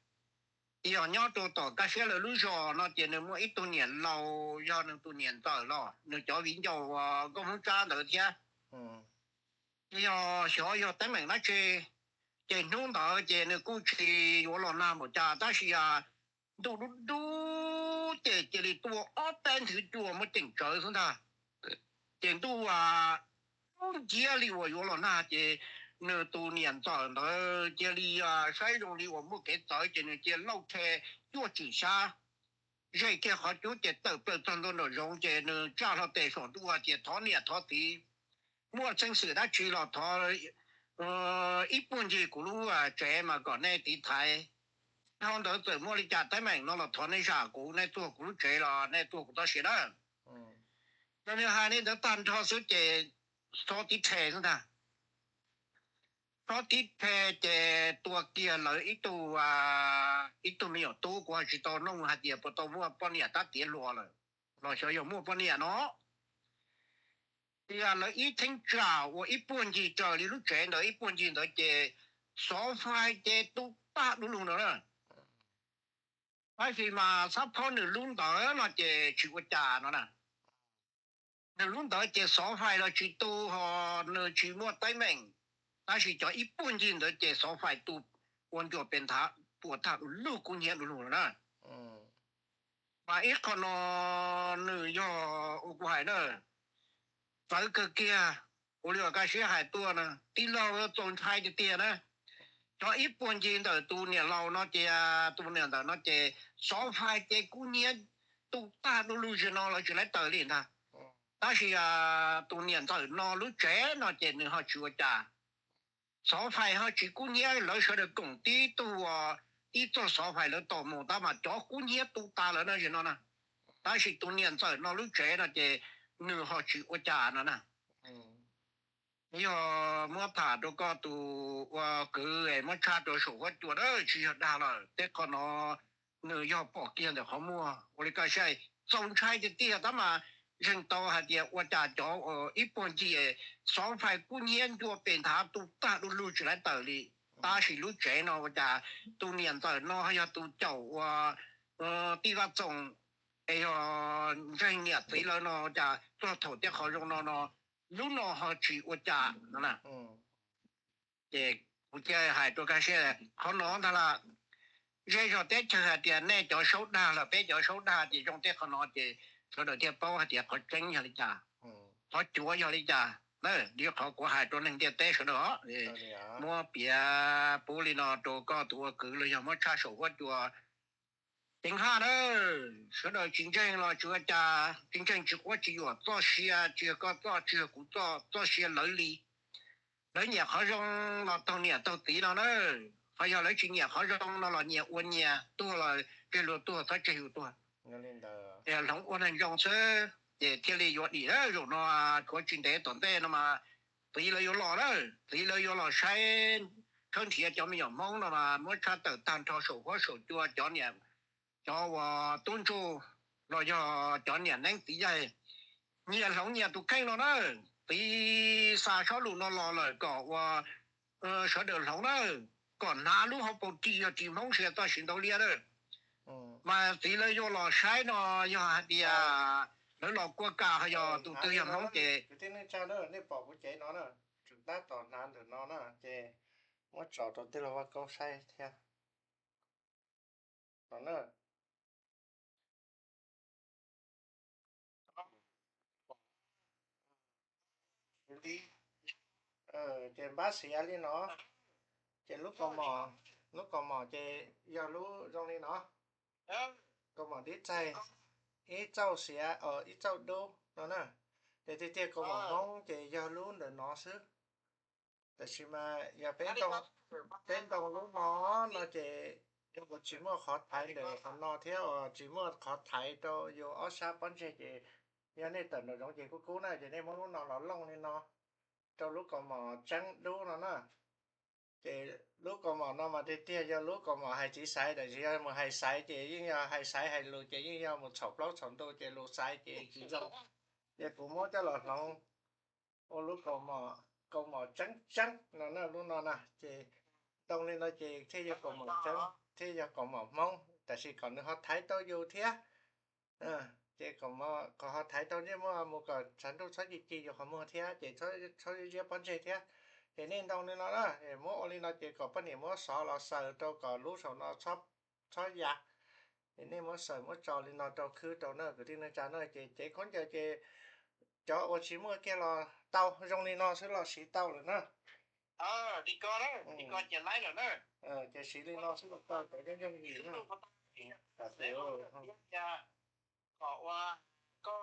Yog nyob rau tom kaj siab lawv lub zos no ces nws muaj ib tug niam laus yog nws tus niam ntxawm los nws cov viv ncaus uas nkauj Hmoob Tsab ntawd thiab. Yog xyov yog teeb meem dab tsi, ces hnub ntawd ces nws kuj tsis yuav los nag npaum cas tab sis ntuj dub dub ces cia li tuaj ob peb nthwv cua muab ceem tsawv xwb ntag. Ces ntuj dub nciab li uas yuav los nag ces nws tus niam ntxawm ntawd cia li saib zoo li uas muaj kev txawv ces nws cia lauj rhe cuaj tswm xyab, ze kiag qhov cub ces tawm plaws txog ntua nraum zoov ces nws tsa hlo tes saum ntuj tias thov niam thov txiv, muaj xeeb xwm dab tsi los thov ib puag ncig kuv lub tsev mas kom nej tiv thaiv. Dhau ntawd txawm muaj li cas teeb meem no los thov nej zam kuv, nej tuag kuv lub tsev los nej tuag kuv txoj sia dawb. Yog nws hais li ntawd tag nrho xwb ces xob tib rhe xwb ntag. Xob tib rhe ces tua kiag lawv ib tug, ib tug me nyuam tub, kuv ho tsis tau nug hais tias puas tau muaj poj niam tab tiav hluas lawm los xyov yog muaj poj niam no. Tias lawv ib cheeb tsam uas ib puag ncig raws li lub tsev ntawd ib puag ncig ntawd ces xov fais ces tu tag du lug ntawd na. Tab sis mas xab phob nws lub ntawd no ces tsis ua cas no na. Nws lub ntawd ces xov fais los tsis tu, ho nws tsis muaj teeb meem, tab sis cov ib puag ncig ntawd ces xov fais tu ua ncuas pes nthav puas tag du lug kub hnyiab du lug no na. Mas ib qho no nws yog ua kuv hais na, txawv kawg kiag. Ua li uas kaj siab hais tuaj na, tij laug txaus ntshai tiag tiag na. cov ib puag ncig ntawm tus niam laus no ces, tus niam ntawm no ces xov fais ces kub hnyiab tu tag du lug zim no lawv tsis laib tawm li ntag. Tab sis tus niam ntxawm no lub tsev no ces nws ho tsis ua cas. Xov fais ho tsis kub hnyiab, lawv sawv daws koom tib tug, tib txoj xov fais lawv tom mus tab mas cov kub hnyiab tu tas lawm no zim no na. Tab sis tus niam ntxawm no lub tsev no ces nws ho tsis ua cas no na. Yog muab tham rau koj tus ua kwv es muab tshaj rau saum huab cua na, tsis yog dag lawm, tej qhov no nws yog pom kiag ntawm qhov muag. Ua li koj saib, txaus ntshai tiag tiag tab mas zeeg tau hais tias ua cas cov ib puag ncig xov fais kub hnyiab ncua pes nthav tu tag du lug tsis laib tawm li. Tab sis lub tsev no ua cas tus niam ntxawm no yog tus caum ua tij Vaj Txoos es yog ntseeg niam txiv lawv no ua cas txog thaum tej qhov zoo no no lub no ho tsis ua cas no na. Ces kuv cia hais rau koj saib qhov no ntag las. Zej zog teb chaws hais tias nej cov saub dag los peb cov saub dag ces zoo tej qhov no ces sawv daws thiaj paub hais tias qhov tseeb yog li cas, qhov cuav yog li cas na. Li qhov kuv hais rau neeg ntiaj teb sawv daws os, muab piav puv li no rau koj tus ua kwv los yog muab tshaj saum huab cua. Ceev haj na, sawv daws tsis ntseeg los tsis ua cas, tsis ntseeg tsis quab tsis yuam, txoj sia tsis yog koj txoj tsis yog kuv txoj, txoj sia lawv li. Lawv nyiam qhov zoo los taug niam taug txiv no na, ho yog lawv tsis nyiam qhov zoo no los nyias ua nyias, tuag los tseg luag tuag, txhob tseg yus tuag. Hloov ua neeg zoo xwb ces thiaj li yuav dim. Zaum no tshuav tsis ntev tom ntej no mas txiv lawv yuav los na, txiv lawv yuav los saib, tshawb nrhiav cov me nyuam Hmoob no mas muab tshaj tawm tag nrho saum huab saum cua, cov niam, cov uas tub ntsuj los yog cov niam neeb txiv yaig, nyias hloov nyias tus kheej no na. Txiv xa sob lus no los lawm kom ua sawv daws hloov na, kom hnav lub hauv paus ris yog ris Hmoob sis txoj siv ntau liaj na. Mas txiv lawv yuav los saib no, yog hais tias lawv los kua kam ho yog tus twg yog Hmoob ces kwv tij neej tsa na, nej pom kuv cev no na, tsum tab tom hnav ntawm no na ces muab tso rau tij laug Vaj Kaub saib thiab no na. Ces npab xiav li no, ces lub kaus mom, lub kaus mom ces yog lub zoo li no, kaus mom dib txaig, ib txauj xiav, ib txauj dub no na. Ces tiag tiag kaus mom Hmoob ces yog lub ntawm no xwb. Tab sis mas yog peb ntoo, peb ntoo lub no no ces yog uas tsis muaj qhov thaiv ntawm qhov no thiab uas tsis muaj qhov thaiv rau yus ob sab pob ntseg ces yog nej tawm nraum zoov ces kub kub na ces nej muab lub no los looj li no rau lub kaus mom tseeb dub no na. Ces lub kaus mom no mas tiag tiag yog lub kaus mom hais txiv xaiv, tab sis yog mus hais xaiv ces yeej yog hais xaiv hais lus ces yeej yog mus txhaum plaub txhaum ntug ces lus xaiv ces tsis zoo. Ces kuv muab coj los hloov ua lub kaus mom, kaus mom tseeb tseeb no na, lub no na ces ntoo li no ces thiaj yog kaus mom tseeb thiaj yog kaus mom Hmoob, tab sis kom nws ho thaiv tau yus thiab. Ces kom ho thaiv tau ntsej muag mus kom tshav ntuj txhob ci ci yus qhov muag thiab ces txhob ziab pob ntseg thiab. Ces nej ntoo li no na, muab ua li no ces kom poj niam muab xov los xaws rau kom lub saum no txhob ya. Ces nej muab xaws muab tso li no rau khwb rau na kwv tij neej tsa na, ces cev khaub ncaws ces cov uas tsis muaj kiag los tau, zoo li no xwb los siv tau lawm na. Li ko, li ko ces laib lawm na. Ces siv li no xwb los tau cov yooj yooj yim na. Kom ua, koj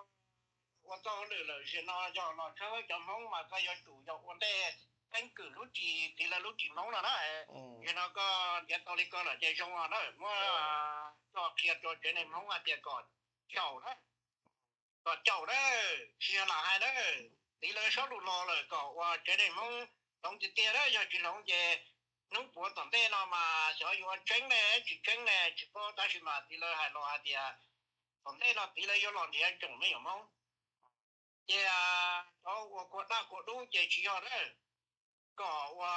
ua txoj hauj lwm lawm, zaum no yog los tshawb cov Hmoob mas koj yuav tsum yog ua ntej keeb kwm lub ris, txiv lawv lub ris Hmoob no na. Zaum no koj nrhiav tau li ko lawm ces zoo os na, muab coj qhia rau tsev neeg Hmoob hais tias kom caum na, kom caum na, tsis yog lam hais na. Txiv lawv sob lus los lawm kom ua tsev neeg Hmoob hloov tiag tiag na, yog tsis hloov ces hnub puav tom ntej no mas xyov yuav tseeb ne tsis tseeb ne tsis paub, tab sis mas txiv lawv hais los hais tias tom ntej no txiv lawv yuav los nrhiav tsoom me nyuam Hmoob. Ces cov uas kua daj kua dub ces tsis yog na, kom ua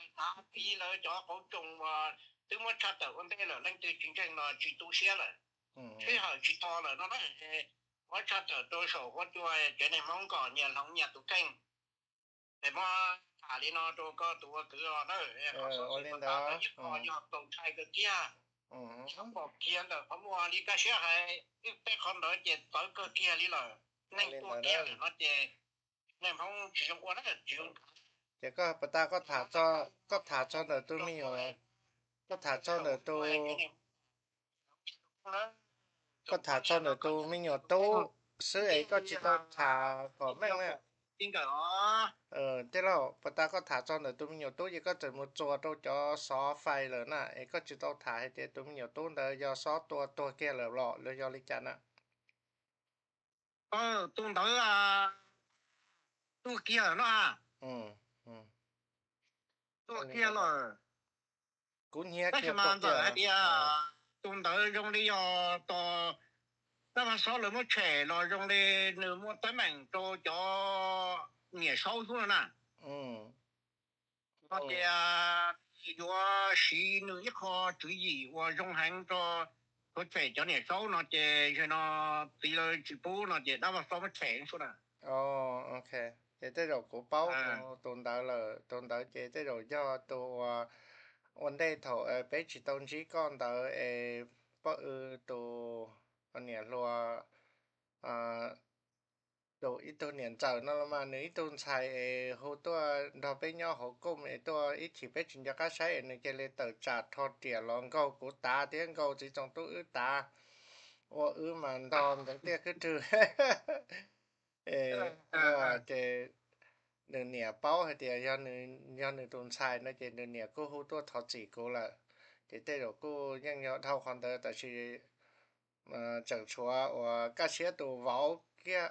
hnav txiv lawv cov qauv tsoos uas twb muab tshaj tawm ua ntej lawm, leej twg tsis ntseeg los tsis tu siab lawm, sij hawm tsis to lawm no na. Muab tshaj tawm rau saum huab cua tsev neeg Hmoob kom nyias hloov nyias tus kheej. Es muab tham li no rau koj tus ua kwv os na, ib qho yog txaus ntshai kawg kiag, txhob pom kiag ntawm qhov muag li kaj siab hais, tej qhov ntawd ces txawv kawg kiag li lawm. Neeg tuag kiag lawm no ces neeg Hmoob tsis zoo ua na, tsis zoo. Ces koj puas tas koj tham txog, koj tham txog ntawm tus me nyuam, koj tham txog ntawm tus, koj tham txog ntawm tus me nyuam tub xwb es koj tsis tau tham kom meej na. Tej laus, puas tas koj tham txog ntawm tus me nyuam tub ces koj txawm mus txuas rau cov xov fais lawm na, es koj tsis tau tham hais tias tus me nyuam tub ntawd yog xob tua tuag kiag lawm los los yog li cas na? Tus ntawd tuag kiag lawm no. Tuag kiag lawm. Kuv nyiam tab sis mas ntawm hais tias tus ntawd zoo li yog tos dab vaj xob lawv muab tshem los zoo li nws muaj teeb meem rau cov niam saub xwb no na. No ces yuav siv nws ib qho tswv yim uas zoo heev rau, yuav tshem cov niam saub no ces zaum no txiv lawv tsis pub no ces dab vaj xob muab tshem xwb na. Ok, ces tej zaum kuv paub tus ntawd lawm, tus ntawd ces tej zaum yog tus uas ua ntej thaum peb tsis tau ntsib koj ntawd es poj w tus niam hluas, tus ib tug niam ntxawm no los mas nws ib tug ntxhais es hu tuaj nrog peb nyob hauv kooj es tuaj ib chim peb tsis nco qab saib es nws cia li tawm tsam rho riam los nkaug kuv tav thiab nkaug txiv txoos tub wb tav, ua wb mas ntog ntawd tiaj khwb rwg. Ces nws niam paub hais tias yog nws tus ntxhais no ces nws niam kuj hu tuaj thov txim kuv lawm. Ces tej zaum kuj yeej yog dhau qhov ntawd tab sis tseem tshuav uas Kaj Siab tus vauv kiag,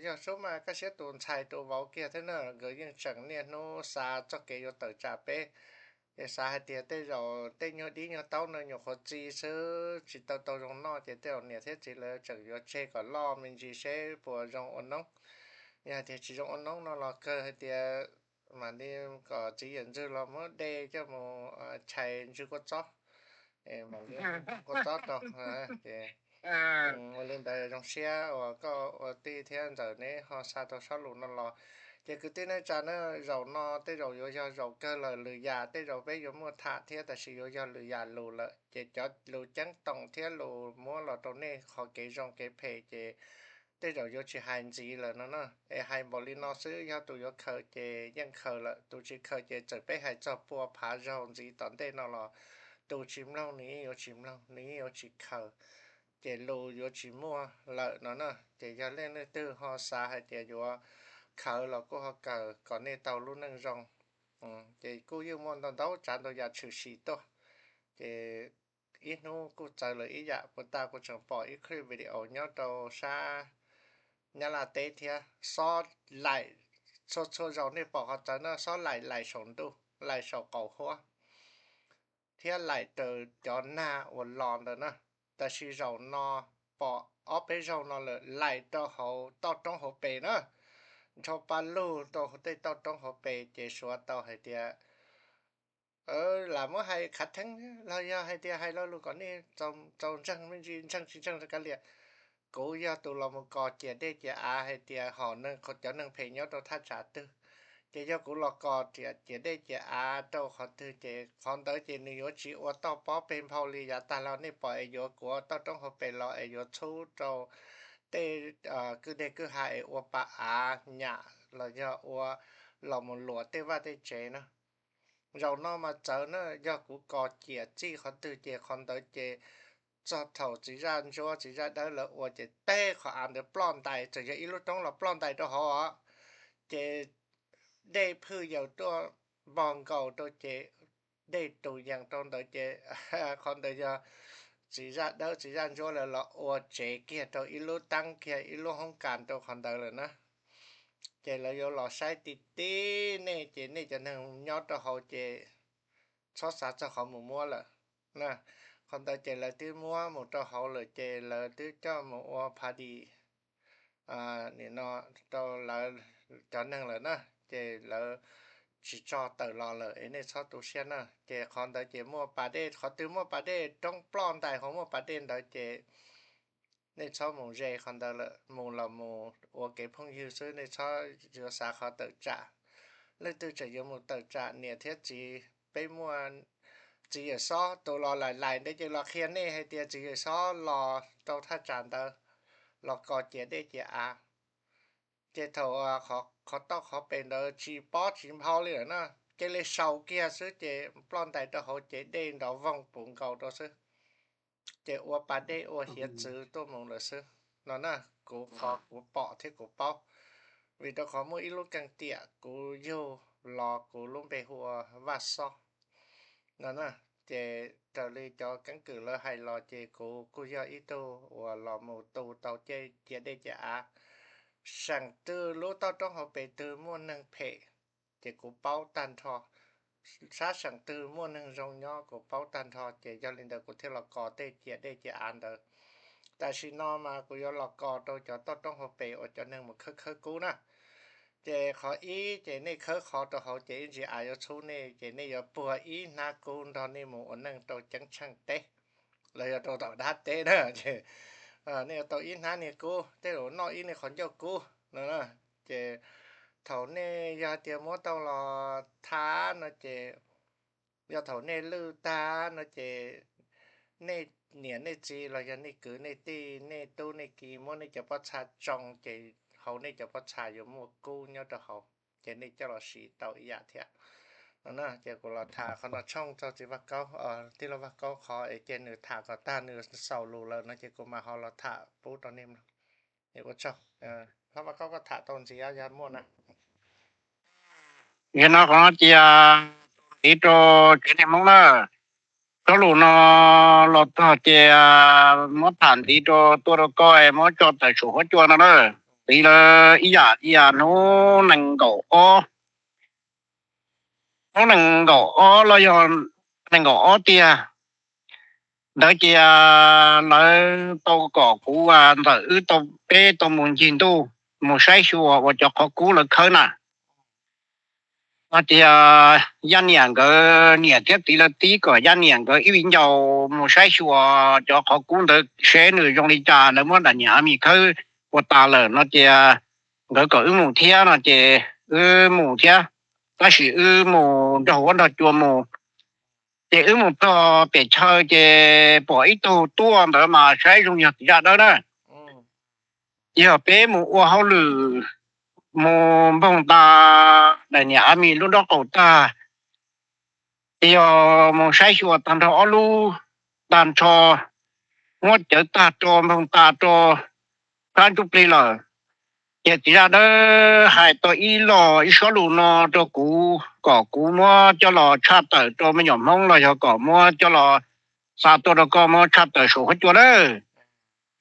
yog sub mas Kaj Siab tus ntxhais tus vauv kiag thiab na, nkawd yeej tseem niaj hnub xav txoj kev yuav tawm tsam peb. Ces xav hais tias tej zaum tej nyuag dib nyuag taub no nyuam qhuav txi xwb tsis tau tau zoo noj ces tej zaum niam thiab txiv lawv tseem yuav tseg kom loj me ntsis seb puas zoo ua noob. Yog hais tias tsis zoo ua noob no los kawg hais tias mam li kom txiv yawm ntxwg los muab de coj mus chais ntsw kua txob, kua txob rau. Ces ua li ntawd zoo siab uas koj ua tij thiab ntxawm neb ho xa tau sob lus no los. Ces kwv tij neej tsa na, zaum no tej zaum yuav yog zaum kawg lawm, lwm yam tej zaum peb yuav muaj tham thiab tab sis yuav yog lwm yam lus lawm ces cov lus ceeb toom thiab lus muab los rau nej qhov kev zoo kev phem ces tej zaum yuav tsis hais ntxiv lawm no na. Es hais npaum li no xwb, yog tus yuav khaws ces yeej khaws lawm, tus tsis khaws ces txawm peb hais txog pua phav zaug ntxiv tom ntej no los tus tsis mloog nws yeej yuav tsis mloog, nws yeej yuav tsis khaws, ces lus yuav tsis muaj lawm no na. Ces yog leej leej twg ho xav hais tias yuav khaws los kuj ho kawg kom nej tau lub neej zoo. Ces kuj yeej muaj ntau ntau tsav ntau yam tshwm sim tuaj. Ces ib hnub kuj txawv lawm ib yam, puag ta kuv tseem pom ib clip video nyob rau sab Nyab Laj teb thiab, xob laim, txhua txhua zaus nej pom qhov txawv no xob laim laim saum ntuj, laim saum qaum huab thiab laim raws cov nag uas los ntawd na. Tab sis zaum no pom ob peb zaug no lawm laim rau hauv toj roob hauv pes na, nrho pa lug rau tej toj roob hauv pes ces suav tau hais tias lam muab hais khav theeb los yog hais tias hais lo lus kom nej txaus ntseeg me ntsis, ntseeg tsis ntseeg rau kav liam. Kuv yog tus los mus kos ciam dej ciam av hais tias hom neeg, cov neeg phem nyob rau thaj tsam twg, ces yog kuv los kos ciam dej ciam av rau qhov twg ces qhov ntawd ces nws yuav tsis ua toj pob peg nphau li yav tag los nej pom es yuav kuav toj roob hauv pes los es yuav txhub rau tej kwj deg kwj ha es ua pa av nyam los yog ua los mus luam tej vaj tej tsev na. Zaum no mas txawv na, yog kuv kos ciam txij qhov twg ces qhov ntawd ces txog thaum txiv zaj ntsuab txiv zaj dawb lawv ua ces teb qhov av ntawd ploj ntais, txawm yog ib lub roob los ploj ntais rau hauv os. Ces dej phwj yaws tuaj npog nkaus rau ces dej tus yees rau ntawd ces qhov ntawd yog txiv zaj dawb txiv zaj ntsuab lawv los ua tsev kiag rau ib lub teeb kiag ib lub hoob kas rau qhov ntawd lawm na. Ces lawv yuav los saib ti ti nej ces nej cov neeg nyob rau hauv ces txhob xav txog qhov mus muab lawm. Qhov ntawd ces lawv twb muab mus rau hauv lawm ces lawv twb coj mus ua party nim no rau lawv cov neeg lawm na, ces lawv tsis tso tawm los lawm es nej txhob tu siab na. Ces qhov ntawd ces muaj pas dej, qhov twg muaj pas dej, roob ploj ntais hauv muaj pas dej ntawd ces nej txhob mus ze qhov ntawd lawm, mus los mus ua kev phooj ywg xwb, nej txhob yuav xav qhov tawm tsam. Leej twg tseem yuav mus tawm tsam niam thiab txiv, peb muaj txiv yawm xob tus los laim laim ntawd ces los qhia nej hais tias txiv yawm xob los rau thaj tsam ntawd los kos ciam dej ciam av. Ces thaum qhov toj qhov pes ntawd tsis pob tsis nphau li lawm na, cia li sau kiag xwb ces ploj ntais rau hauv ces dej nrov voog puv nkaus rau xwb. Ces ua pas dej ua hiav txwv tuaj mus lawm xwb no na. Kuv qhov kuv pom thiab kuv paub, vim rau qhov muaj ib lub keeb tiam kuv yug los kuv lub npe hu ua Vaj Xob no na. Ces raws li cov keeb kwm lawv hais los ces kuv kuj yog ib tug uas los mus tu tau cia dej cia av seem twg lub toj roob hauv pes twg muaj neeg phem, ces kuv paub tag nrho. Sab seem twg muaj neeg zoo nyob kuv paub tag nrho, ces yog li ntawd kuv thiaj los kos tej cia dej cia av ntawd. Tam sim no mas kuv yuav los kos rau cov toj roob hauv pes uas cov neeg mus khawb khawb kub na. Ces qhov ib ces nej khawb qhov rau hauv ces ib ntsis av yuav txhub nej, ces nej yuav puag ib hnab kub nrog nej mus ua neej rau ceeb tsheej teb los yog rau tom dab teb na. Nej yuav tau ib hnab niag kub, tej zaum noj ib niag qhov ncauj kub no. Ces thaum nej yog tias muab tau los tha no ces, yog thaum nej lwj tag no ces nej niam nej txiv los yog nej kwv nej tij nej tub nej ki muab nej cov pob txha tsoo ces hauv nej cov pob txha yuav muaj kub nyob rau hauv, ces nej coj los siv tau ib yam thiab. Ces kuv los tham qhov no tshooj txog txiv Vaj Kaub, tij laug Vaj Kaub qhov es ces nws tham kom tag nws xaus lus lawm no ces kuv mam ho los tham pub rau nej mloog. Ua tsaug. Hlob Vaj Kaub koj tham tau ntxiv yog muaj na. Yog no qhov no cia ntxiv rau tsev neeg Hmoob na. Cov lus no los txog ces muab tham ntxiv rau tuaj rau koj muab tso tawm saum huab cua no na. Ntxiv lawm ib yam ib yam hnub nees nkaum ob, hnub nees nkaum ob los yog nees nkaum ob tiag ntawd ces lawv tau kom kuv ntxawm wb tau peb tau mus ncig ntuj mus saib xyuas uas cov qhov kub lawv khawb na. No tias Yaj niam nkawd niam thiab txiv lawv tib kom Yaj niam nkawd ib viv ncaus mus saib xyuas cov qhov kub ntawd seb nws zoo li cas, lawv muab daim niam a mis khawb ua tas lawm no ces nkawd kom wb mus thiab no ces wb mus thiab. Tab sis wb mus nrog huab nrog cua mus, ces wb mus txog pem chaw ces pom ib tug tuaj ntawd mas saib zoo yog txiv Zaj Dawb na. Yog peb mus ua hauj lwm, mus npoog tas daim niam a mis lub nraub qaum tag, ces yog mus saib xyuas tag nrho ob lub tag nrho, muab cawv tag rau npoog tas rau sab ntsuj plig lawm. Ces txiv Zaj Dawb hais tau ib lo ib sob lus no rau kuv kom kuv muab coj los tshaj tawm rau me nyuam Hmoob los yog kom muab coj los xa tuaj rau koj muab tshaj tawm saum huab cua lawm.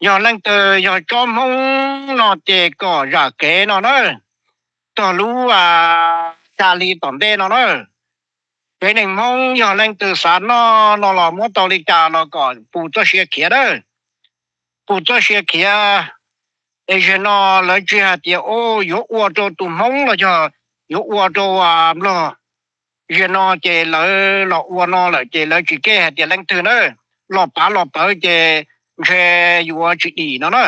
Yog leej twg yog tsob Hmoob no ces kom zam kev no na, txog lub xya hli tom ntej no na. Tsev neeg Hmoob yog leej twg xav noj no los muab tau li cas los kom pus txoj sia khiav na. Pus txoj sia khiav. Es zaum no lawv tsis hais tias yuav ua rau tus Hmoob los yog yuav ua rau Nplog. Zaum no ces lawv los ua no lawm ces lawv tsis kev hais tias leej twg na, los pav los pawv ces ntshe yuav tsis dim no na.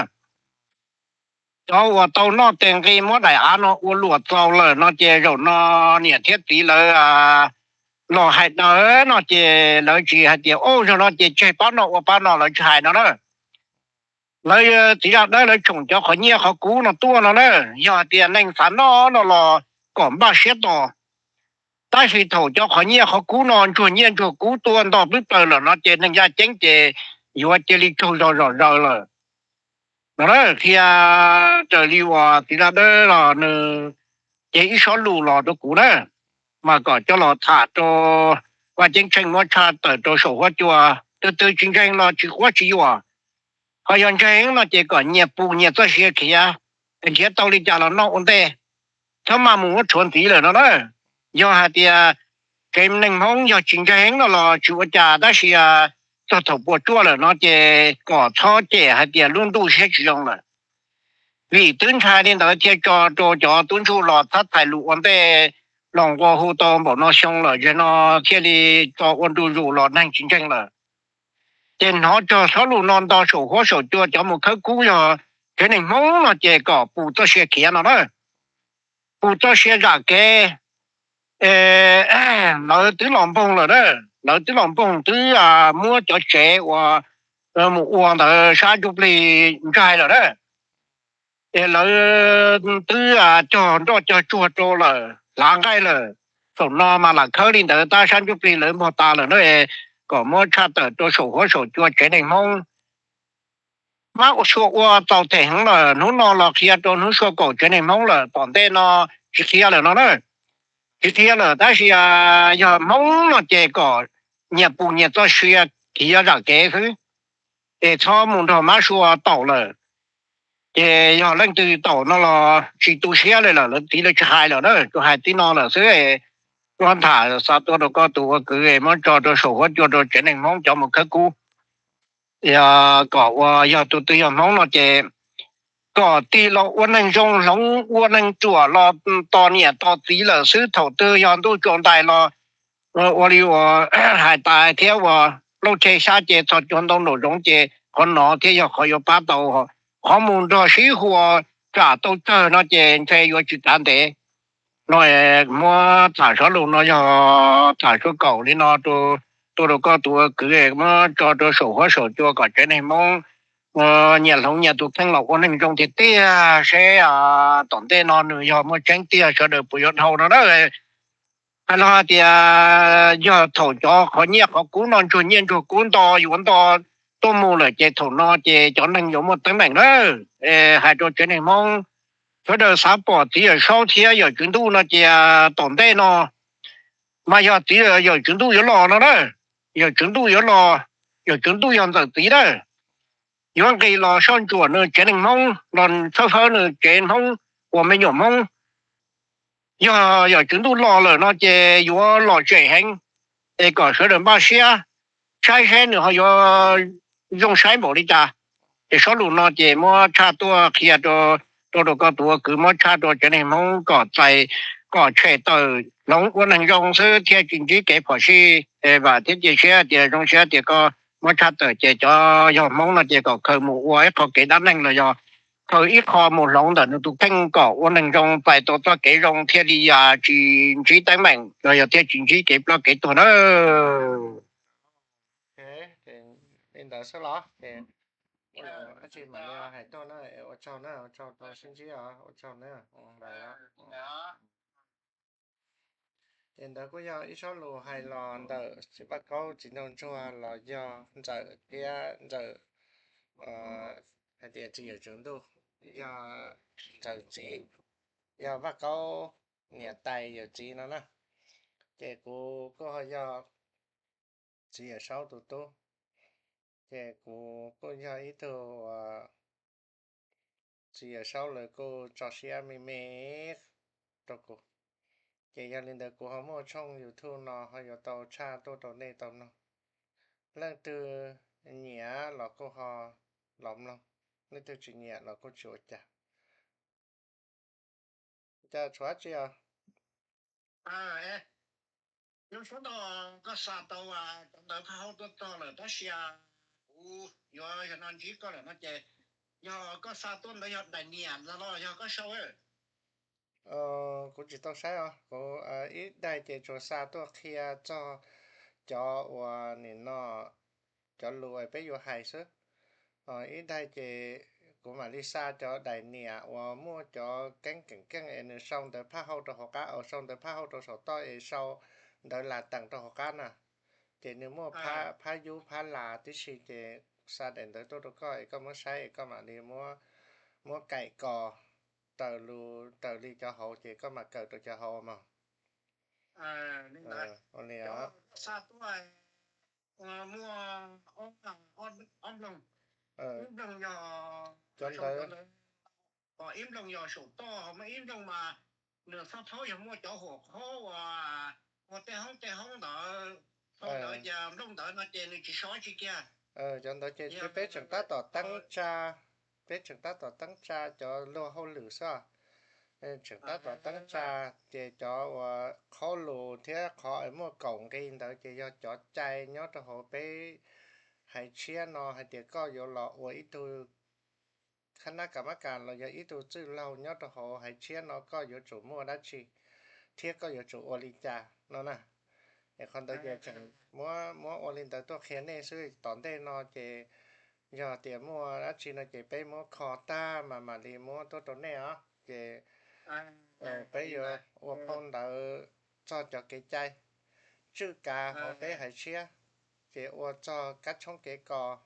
Cov uas tau noj tes nqi muab daim av no ua luam txaus lawm no ces zaum no niam thiab txiv lawv los hais ntawd no ces lawv tsis hais tias o zaum no ces tseg pab noj ua pab no, lawv tsis hais no na. Lawv txiv Zaj Dawb lawv tshoom cov qhov nyiaj qhov kub no tuaj no na. Yog hais tias neeg xav noj no los kom npaj siab tos. Tab sis thaum cov qhov nyiaj qhov kub no ntsuag nyiaj ntsuag kub tuaj nto pwb plaws lawm no ces neeg yaj ceeb ces yuav cia li tsaug zog zom zaws lawm no. Qhia raws li uas txiv Zaj Dawb los nws cev ib sob lus los rau kuv na, mas kom coj los tham rau vaj ceeb tsheej muab tshaj tawm rau saum huab cua. Tus twg tsis ntseeg los tsis quab tsis yuam, ho yog ntseeg no ces kom nyias pus nyias txoj sia khiav, nrhiav tau li cas los noj ua ntej, txhob maj mus muab tshuav ntxiv lawm no na. Yog hais tias tsev neeg Hmoob yog tsis ntseeg no los tsis ua cas, tab sis txog thaum puas tsuaj lawm no ces kom txhob cem hais tias lub ntuj siab tsis zoo lawm. Vim twb ntshai li ntawd thiaj tso rau cov tub ntsuj los thab thais lus ua ntej los nqua hu tau npaum no xyoo lawm, zaum no thiaj li tso ua ntu zus los neeg tsis ntseeg lawm. Ces hnov txog xob lus no nto saum huab saum cua cov mus khawb kub yog tsev neeg Hmoob no ces kom pus txoj sia khiav no na. Pus txoj sia zam kev. Lawv twb los npoog lawm na, lawv twb los npoog twb muab cov tsev uas mus ua ntawd sab ntsuj plig ntsaig lawm na. Es lawv twb cog nroj cog tsuag rau lawm, hlav nqaij lawm, saum no mas lam khawb li ntawd tab sab ntsuj plig lawv muag tas lawm na, kom muab tshaj tawm rau saum huab saum cua tsev neeg Hmoob. Mab ua sua ua tau them heev lawm, hnub no los qhia rau hnub sua kaum tsev neeg Hmoob lawm, tom ntej no tsis qhia lawm no na. Tsis qhia lawm tab sis yog Hmoob no ces kom nyias pus nyias txoj sia, khiav zam kev xwb, es txhob mus nrog mab sua taum lawm. Ces yog leej twg taum no los tsis tu siab li lawm, lawv txiv lawv tsis hais lawm na, tsuas hais tib no lawm xwb. Kuv nthuav xa tuaj rau koj tus ua kwv, muab tso rau saum huab cua rau tsev neeg Hmoob cov mus khawb kub. Yog kom ua yog tus twg yog Hmoob no ces kom tig los ua neeg zoo, hloov ua neeg ruam los tos niam tos txiv lawm xwb. Thaum twg yog ntuj tsaus ntais los ua li uas hais tas thiab, ua plaub tshe xyab ces txhos caug ntoo nraum zoov ces qhov no thiaj yog qhov yuav pab tau. Qhov mus nrog sib hua tsam tau tsawg no ces ntshe yuav tsis kav ntev. No muab tham zaj lus no yog tham suab kaum li no tuaj rau koj tus ua kwv, muab tso rau saum huab saum cua kom tsev neeg Hmoob nyias hloov nyias tus kheej los ua neeg zoo tiag tiag seb tom ntej no nws yog muaj tseeb tiag sawv daws puas yuav dhau no na. Hais los hais tias yog thaum cov qhov nyiaj qhov kub no ntsuag nyiaj ntsuag kub nto yuav nto tuaj mus lawm ces thaum no ces cov neeg yuav muaj teeb meem na. Hais rau tsev neeg Hmoob sawv daws xav pom txiv Yawm Saub thiab yawm Tswv Ntuj no ces tom ntej no mas yog txiv yawm Tswv Ntuj yuav los no na. Yawm Tswv Ntuj yuav los, yawm Tswv Ntuj yog ntxawm txiv na, yuav nqis los soj ntsuam nws tsev neeg Hmoob los tshawb fawb nws tsev Hmoob uas me nyuam Hmoob. Yog yawm Tswv Ntuj los lawm no ces yuav lom zem heev, es kom sawv daws npaj siab saib seb nws ho yuav zoo saib npaum li cas. Ces zaj lus no ces muab tshaj tuaj qhia rau, rau rau koj tus ua kwv, muab tshaj rau tsev neeg Hmoob kom txais, kom tshem tawm, hloov ua neeg zoo xwb thiaj tsis ntsib kev phom sij. Vam thiab cia siab tias zoo siab tias koj muab tshaj tawm ces cov yog Hmoob no ces kom khaws mus ua ib qho kev dab neeg los yog khaws ib qho mus hloov ntawm nws tus kheej kom ua neeg zoo, txais tau txoj kev zoo thiaj li tsis ntsib teeb meem los yog thiaj tsis ntsib kev ploj kev tuag na. Li ntawd xwb los ces, ua tsaug na, ua tsaug na, ua tsaug rau sib ntsib os, ua tsaug na. Ces ntawd kuj yog ib zaj lus hais los ntawm txiv Vaj Kaub txiv nraug ntsuag los yog ntxawm thiab ntxawm, hais tias txiv yawm Tswv Ntuj, yog ntxawm txiv, yog Vaj Kaub niam tais yawm txiv no na. Ces kuv kuj ho yog txiv Yawm Saub tus tub, ces kuv kuj yog ib tug, txiv Yawm Saub lawv kuj tso siab me me rau kuv. Ces yog li ntawd kuv ho muaj tshooj YouTube no ho yuav tau tshaj tuaj rau nej tau mloog. Leej twg nyiam los kuj ho los mloog, leej twg tsis nyiam los kuj tsis ua cas. Cas tshuav dab tsi os? Lub sub tod koj xa tau cov ntawv phaj hauj tuaj txog lawm tab sis kuv yuav yog no ntsib koj lawm no ces yog koj xa tuaj ntawd yog daim niam los yog koj sau? Kuv tsis tau saib os, kuv ib daim ces tsuas xa tuaj qhia txog cov uas nim no cov lus peb yuav hais xwb. Ib daim ces kuv mam li xa cov daim niam uas muaj cov keeb keem keej es nws sau ntawv phaj hauj rau hauv qab, sau ntawv phaj hauj rau saum toj es sau ntawv las teem rau hauv qab na. Ces nws muaj phab yub phab las tib si ces xa daim ntawv tuaj rau koj es koj muab saib es koj mam li muab kaim kos raws li cov hauv ces koj mam kawm rau cov hauv mog. Ua li os. Cov ntawd, ib nplooj yog saum toj, muaj ib nplooj mas nws xab thaub yog muaj cov huam qhob uas ua tej hoob tej hoob ntawd, ntawd ces nplooj ntawd no ces nws tsis so tsi kiag. Cov ntawd ces peb tseem tab tom teeb tsa, peb tseem tab tom teeb tsa cov luag hauj lwm xwb. Tseem tab tom teeb tsa, ces cov uas qhov lus thiab qhov muaj kaum nqi ntawd ces yog cov cai nyob rau hauv peb haiv tshiab no hais tias koj yuav los ua ib tug khab nab kas mab kas los yog ib tug txwj laug nyob rau hauv haiv tshiab no koj yuav tsum muaj dab tsi thiab koj yuav tsum ua li cas no na. Es qhov ntawd ces tseem muab ua li ntawd tuaj qhia nej xwb, tom ntej no ces Yog tias muaj dab tsi no ces peb muab kho tag mas mam li muab tuaj rau nej os. Ces peb yuav ua phau ntawv txog cov kev cai, tswj kav hauv peb haiv tshiab, ces ua txog kab tshoob kev kos.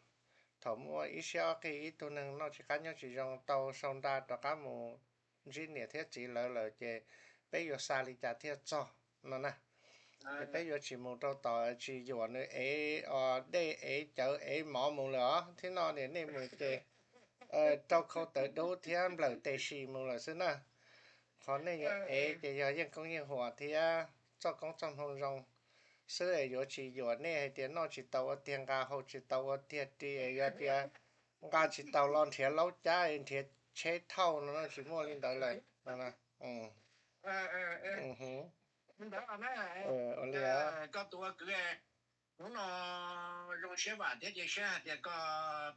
Thaum muaj ib siab ob qig ib tug neeg noj tsis qab nyob tsis zoo tau sau nra rov qab mus ntsib niam thiab txiv lawv lawm ces peb yuav xa li cas thiaj txog no na. Ces peb yuav tsis mus rau tom tsis yuam nws ev dej ev cawv ev mov mus lawm os. Thib no niam nej mus ces rau khau tawv dub thiab nplawm tes si mus lawm xwb na. Qhov nej yuav ev ces yog yeej koob yeej huam thiab txoj koob txoj hmoo zoo xwb es yuav tsis yuam nej hais tias noj tsis tau ua tiag, nqa hau tsis tau ua tiag, ris es yog tias nqa tsis tau los nrhiav laub cab nrhiav tsheb thauj no tsis muaj li ntawd lawm. Ua li hnub no zoo siab vam thiab cia siab hais tias koj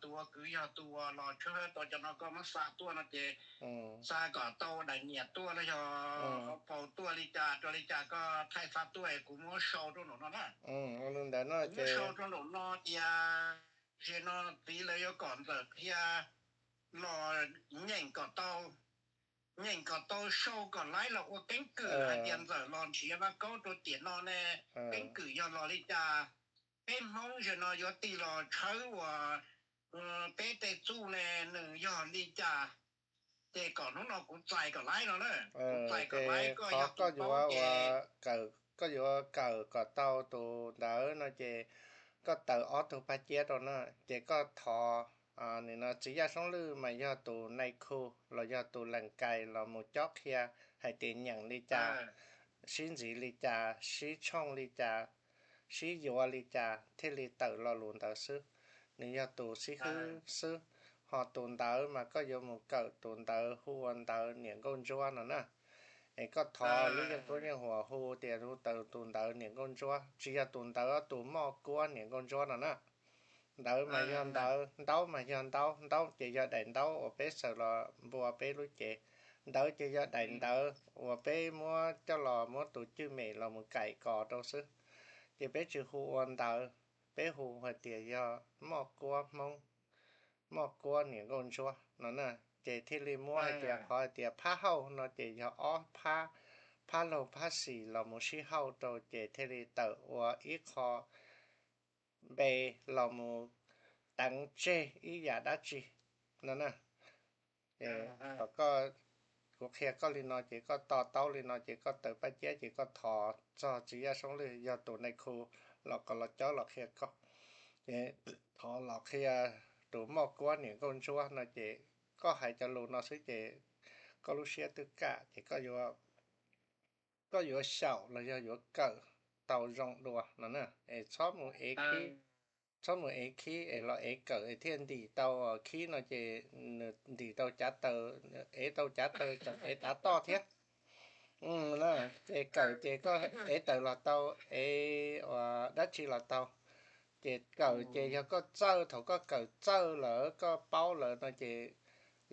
tus ua kwv yog tus uas los tshawb tau cov no koj muab xa tuaj no ces xa kom tau daim niam tuaj los yog hauv paus tuaj li cas rau li cas koj thaij xa tuaj es kuv muab sau rau nraum no na. Muab sau rau nraum no tias ze no txiv lawv yuav kom ntxawm qhia los nyeem kom tau, nyeem kom tau sau kom laib los ua keeb kwm hais tias ntxawm los nrhiav vaj kaub rau tiam no ne, keeb kwm yog los li cas. Peb Hmoob ze no yuav tig los tshawb uas peb tej txuj ne nws yog li cas. Ces kom hnub no kuv txais kom laib no na, kuv txais kom laib koj yog tus paub ces koj yuav kawm kom tau tus ntawd no ces koj taws ob tug paj ciab rau na, ces koj thov nim no txiv Yaj Soob Lwj mas yog tus nai khu los yog tus lees kais los mus cob qhia hais tias nyeem li cas, sib ntxiv li cas, sib tshooj li cas, sib yuav li cas thiaj li tawm lo lus ntawd xwb. Nws yog tus xib hwb xwb, ho tus ntawd mas koj yuav mus kawm tus ntawd hu ua ntawd niam nkauj ntsuab no na. Es koj thov lub yeej tub yeej huam hu tias hu tau tus ntawd niam nkauj ntsuab, tsis yog tus ntawd, tus moj kuab niam nkauj ntsuab no na. Ntawd mas yog ntawd, ntaub mas yog ntaub, ntaub ces yog daim ntaub uas peb xaws los npua peb lub cev. Ntawd ces yog daim ntawd uas peb muab coj los muab tus cwj mem los mus kaim kos rau xwb. Ces peb tsis hu ua ntawd, peb hu hais tias yog moj kuab Hmoob, moj kuab niam nkauj ntsuab no na. Ces thiaj li muab hais tias qhov hais tias phab hauj no ces yog ob phab, phab laug phab xis los mus sib hauj rau ces thiaj li tawm ua ib qho npe los mus teev tseg ib yam dab tsi no na. Kom koj, kuv qhia koj li no ces koj to taub li no ces koj taws paj ciab ces koj thov txog txiv Yaj Soob Lwj yog tus nai khu los kom los cob los qhia koj. Ces thov los qhia tus moj kuab niam nkauj ntsuab no ces koj hais cov lus no xwb ces koj lub siab twb kam ces koj yuav xyaum los yog yuav kawm tau zoo dua no na. Es txhob mus ev khib, txhob mus ev khib es los ev kawm es thiaj ntim tau khib no ces nws ntim tau cav taws, ev tau cav taws tseem ev tav toj thiab. Ces kawm ces koj ev taws los tau, ev dab tsi los tau. Ces kawm ces yog koj txawj, thaum koj kawm txawj lawm koj paub lawm no ces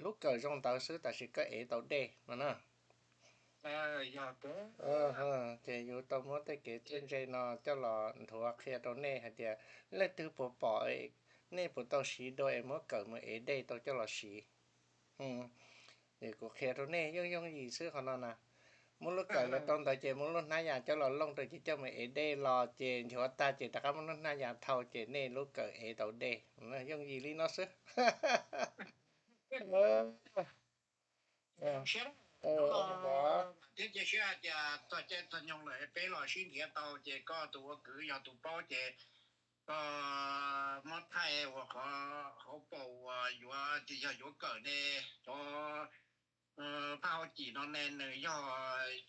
lub kawm zoo ntawd xwb tab sis koj ev tau dej no na. Ces yus tau muab tej kev txawj ntse no coj los nthuav qhia rau nej hais tias leej twg puas pom, nej puas tau siv dua es muab kawm mus ev dej tau coj los siv. Kuv qhia rau nej yooj yooj yim xwb qhov no na. Muab lub kawm los rau ntawd ces muab lub hnab yas coj los looj rau ces coj mus ev dej los ces nchuav tag ces rov qab muab lub hnab yas thau ces nej lub kawm ev tau dej. Yooj yim li no xwb. Thiab cia siab hais tias txog caij txog nyoog lawm peb los sib nrhiav tau ces koj tus ua kwv yog tus paub ces koj muab thaij ua qhov hauv paus uas yuav, yog yuav kawm ne, cov phaj hauj cim no ne nws yog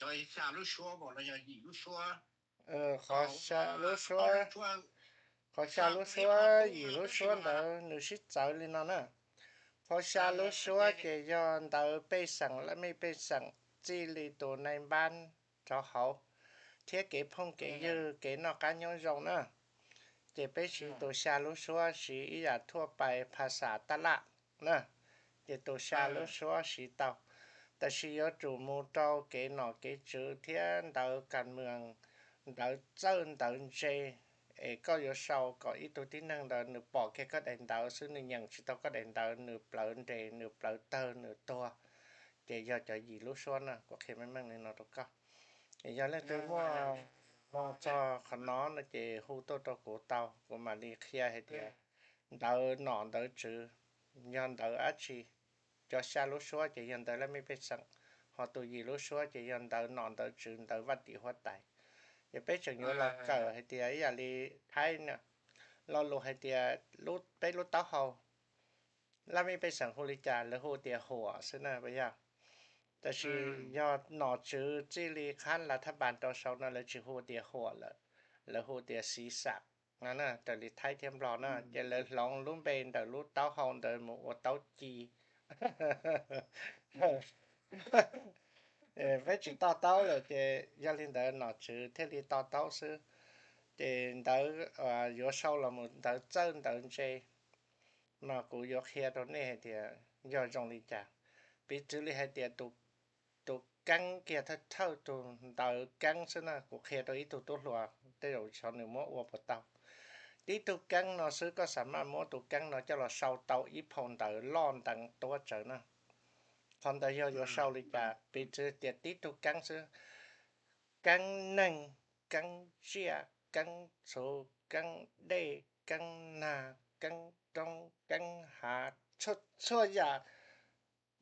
cov xya lub suab npaum los yog yim lub suab? Qhov xya lub suab, qhov xya lub suab yim lub suab ntawd nws sib txawv li no na. Qhov xya lub suab ces yog ntawv pej xeem laj mej pej xeem txij li tus nai npab rau hauv, thiab kev phooj kev ywg kev noj qab nyob zoo na. Ces peb siv tus xya lub suab siv ib yam thuaj pais phas xas taj laj na, ces tus xya lub suab siv tau. Tab sis yuav tsum mus rau kev nom kev tswv thiab ntawv kas mwm, ntawv txawj ntawv ntse, es koj yuav sau kom ib tug tib neeg ntawd nws pom kiag koj daim ntawv xwb, nws nyeem tsis tau koj daim ntawv, nws plawv nres, nws plawv tawg, nws tuag, ces yog cov yim lub suab na, kuv qhia meej meej li no rau koj. Es yog leej twg muaj mloog txog qhov no no ces hu tuaj rau kuv tau, kuv mam li qhia hais tias ntawv nom ntawv tswv yog ntawv dab tsi. Cov xya lub suab ces yog ntawv laj mej pej xeem, ho tus yim lub suab ces yog ntawv nom ntawv tswv, ntawv vaj tim huab tais. Ces peb tseem yuav los kawm hais tias ib yam li Thaib na, lo lus hais tias peb lub taub hau, laj mej pej xeem hu li cas lawv hu tias huam xwb na puas yog? Tab sis yog nom tswv txij li qhab lav thaj npas rau saud no lawv tsis hu tias huam lawm, lawv hu tias xiv xam no na, raws li Thaib thiab Nplog na, ces lawv hloov lub npe ntawm lub taub hau ntawd mus ua taub ci. Peb tsis to taub lawm ces yog li ntawd nom tswv thiaj li to taub xwb. Ces ntawv yuav sau los mus ntawv txawj ntawv ntse, mas kuv yuav qhia rau nej hais tias yog zoo li cas. Piv txwv li hais tias tus keeb kiag thawj thawj tus ntawv keeb xwb na, kuv qhia rau ib tug tub hluas tej zaum xyov nws muab ua puas tau. Tib tug keeb no xwb koj xav maj muab tus keeb no coj los sau tau ib phau ntawv loj nteev tuab tsawv na. Qhov ntawd yog yuav sau li cas? Piv txwv tias tib tug keeb xwb, keeb neeg, keeb tsiaj, keeb txhuv, keeb dej, keeb nag, keeb roob, keeb hav, txhua yam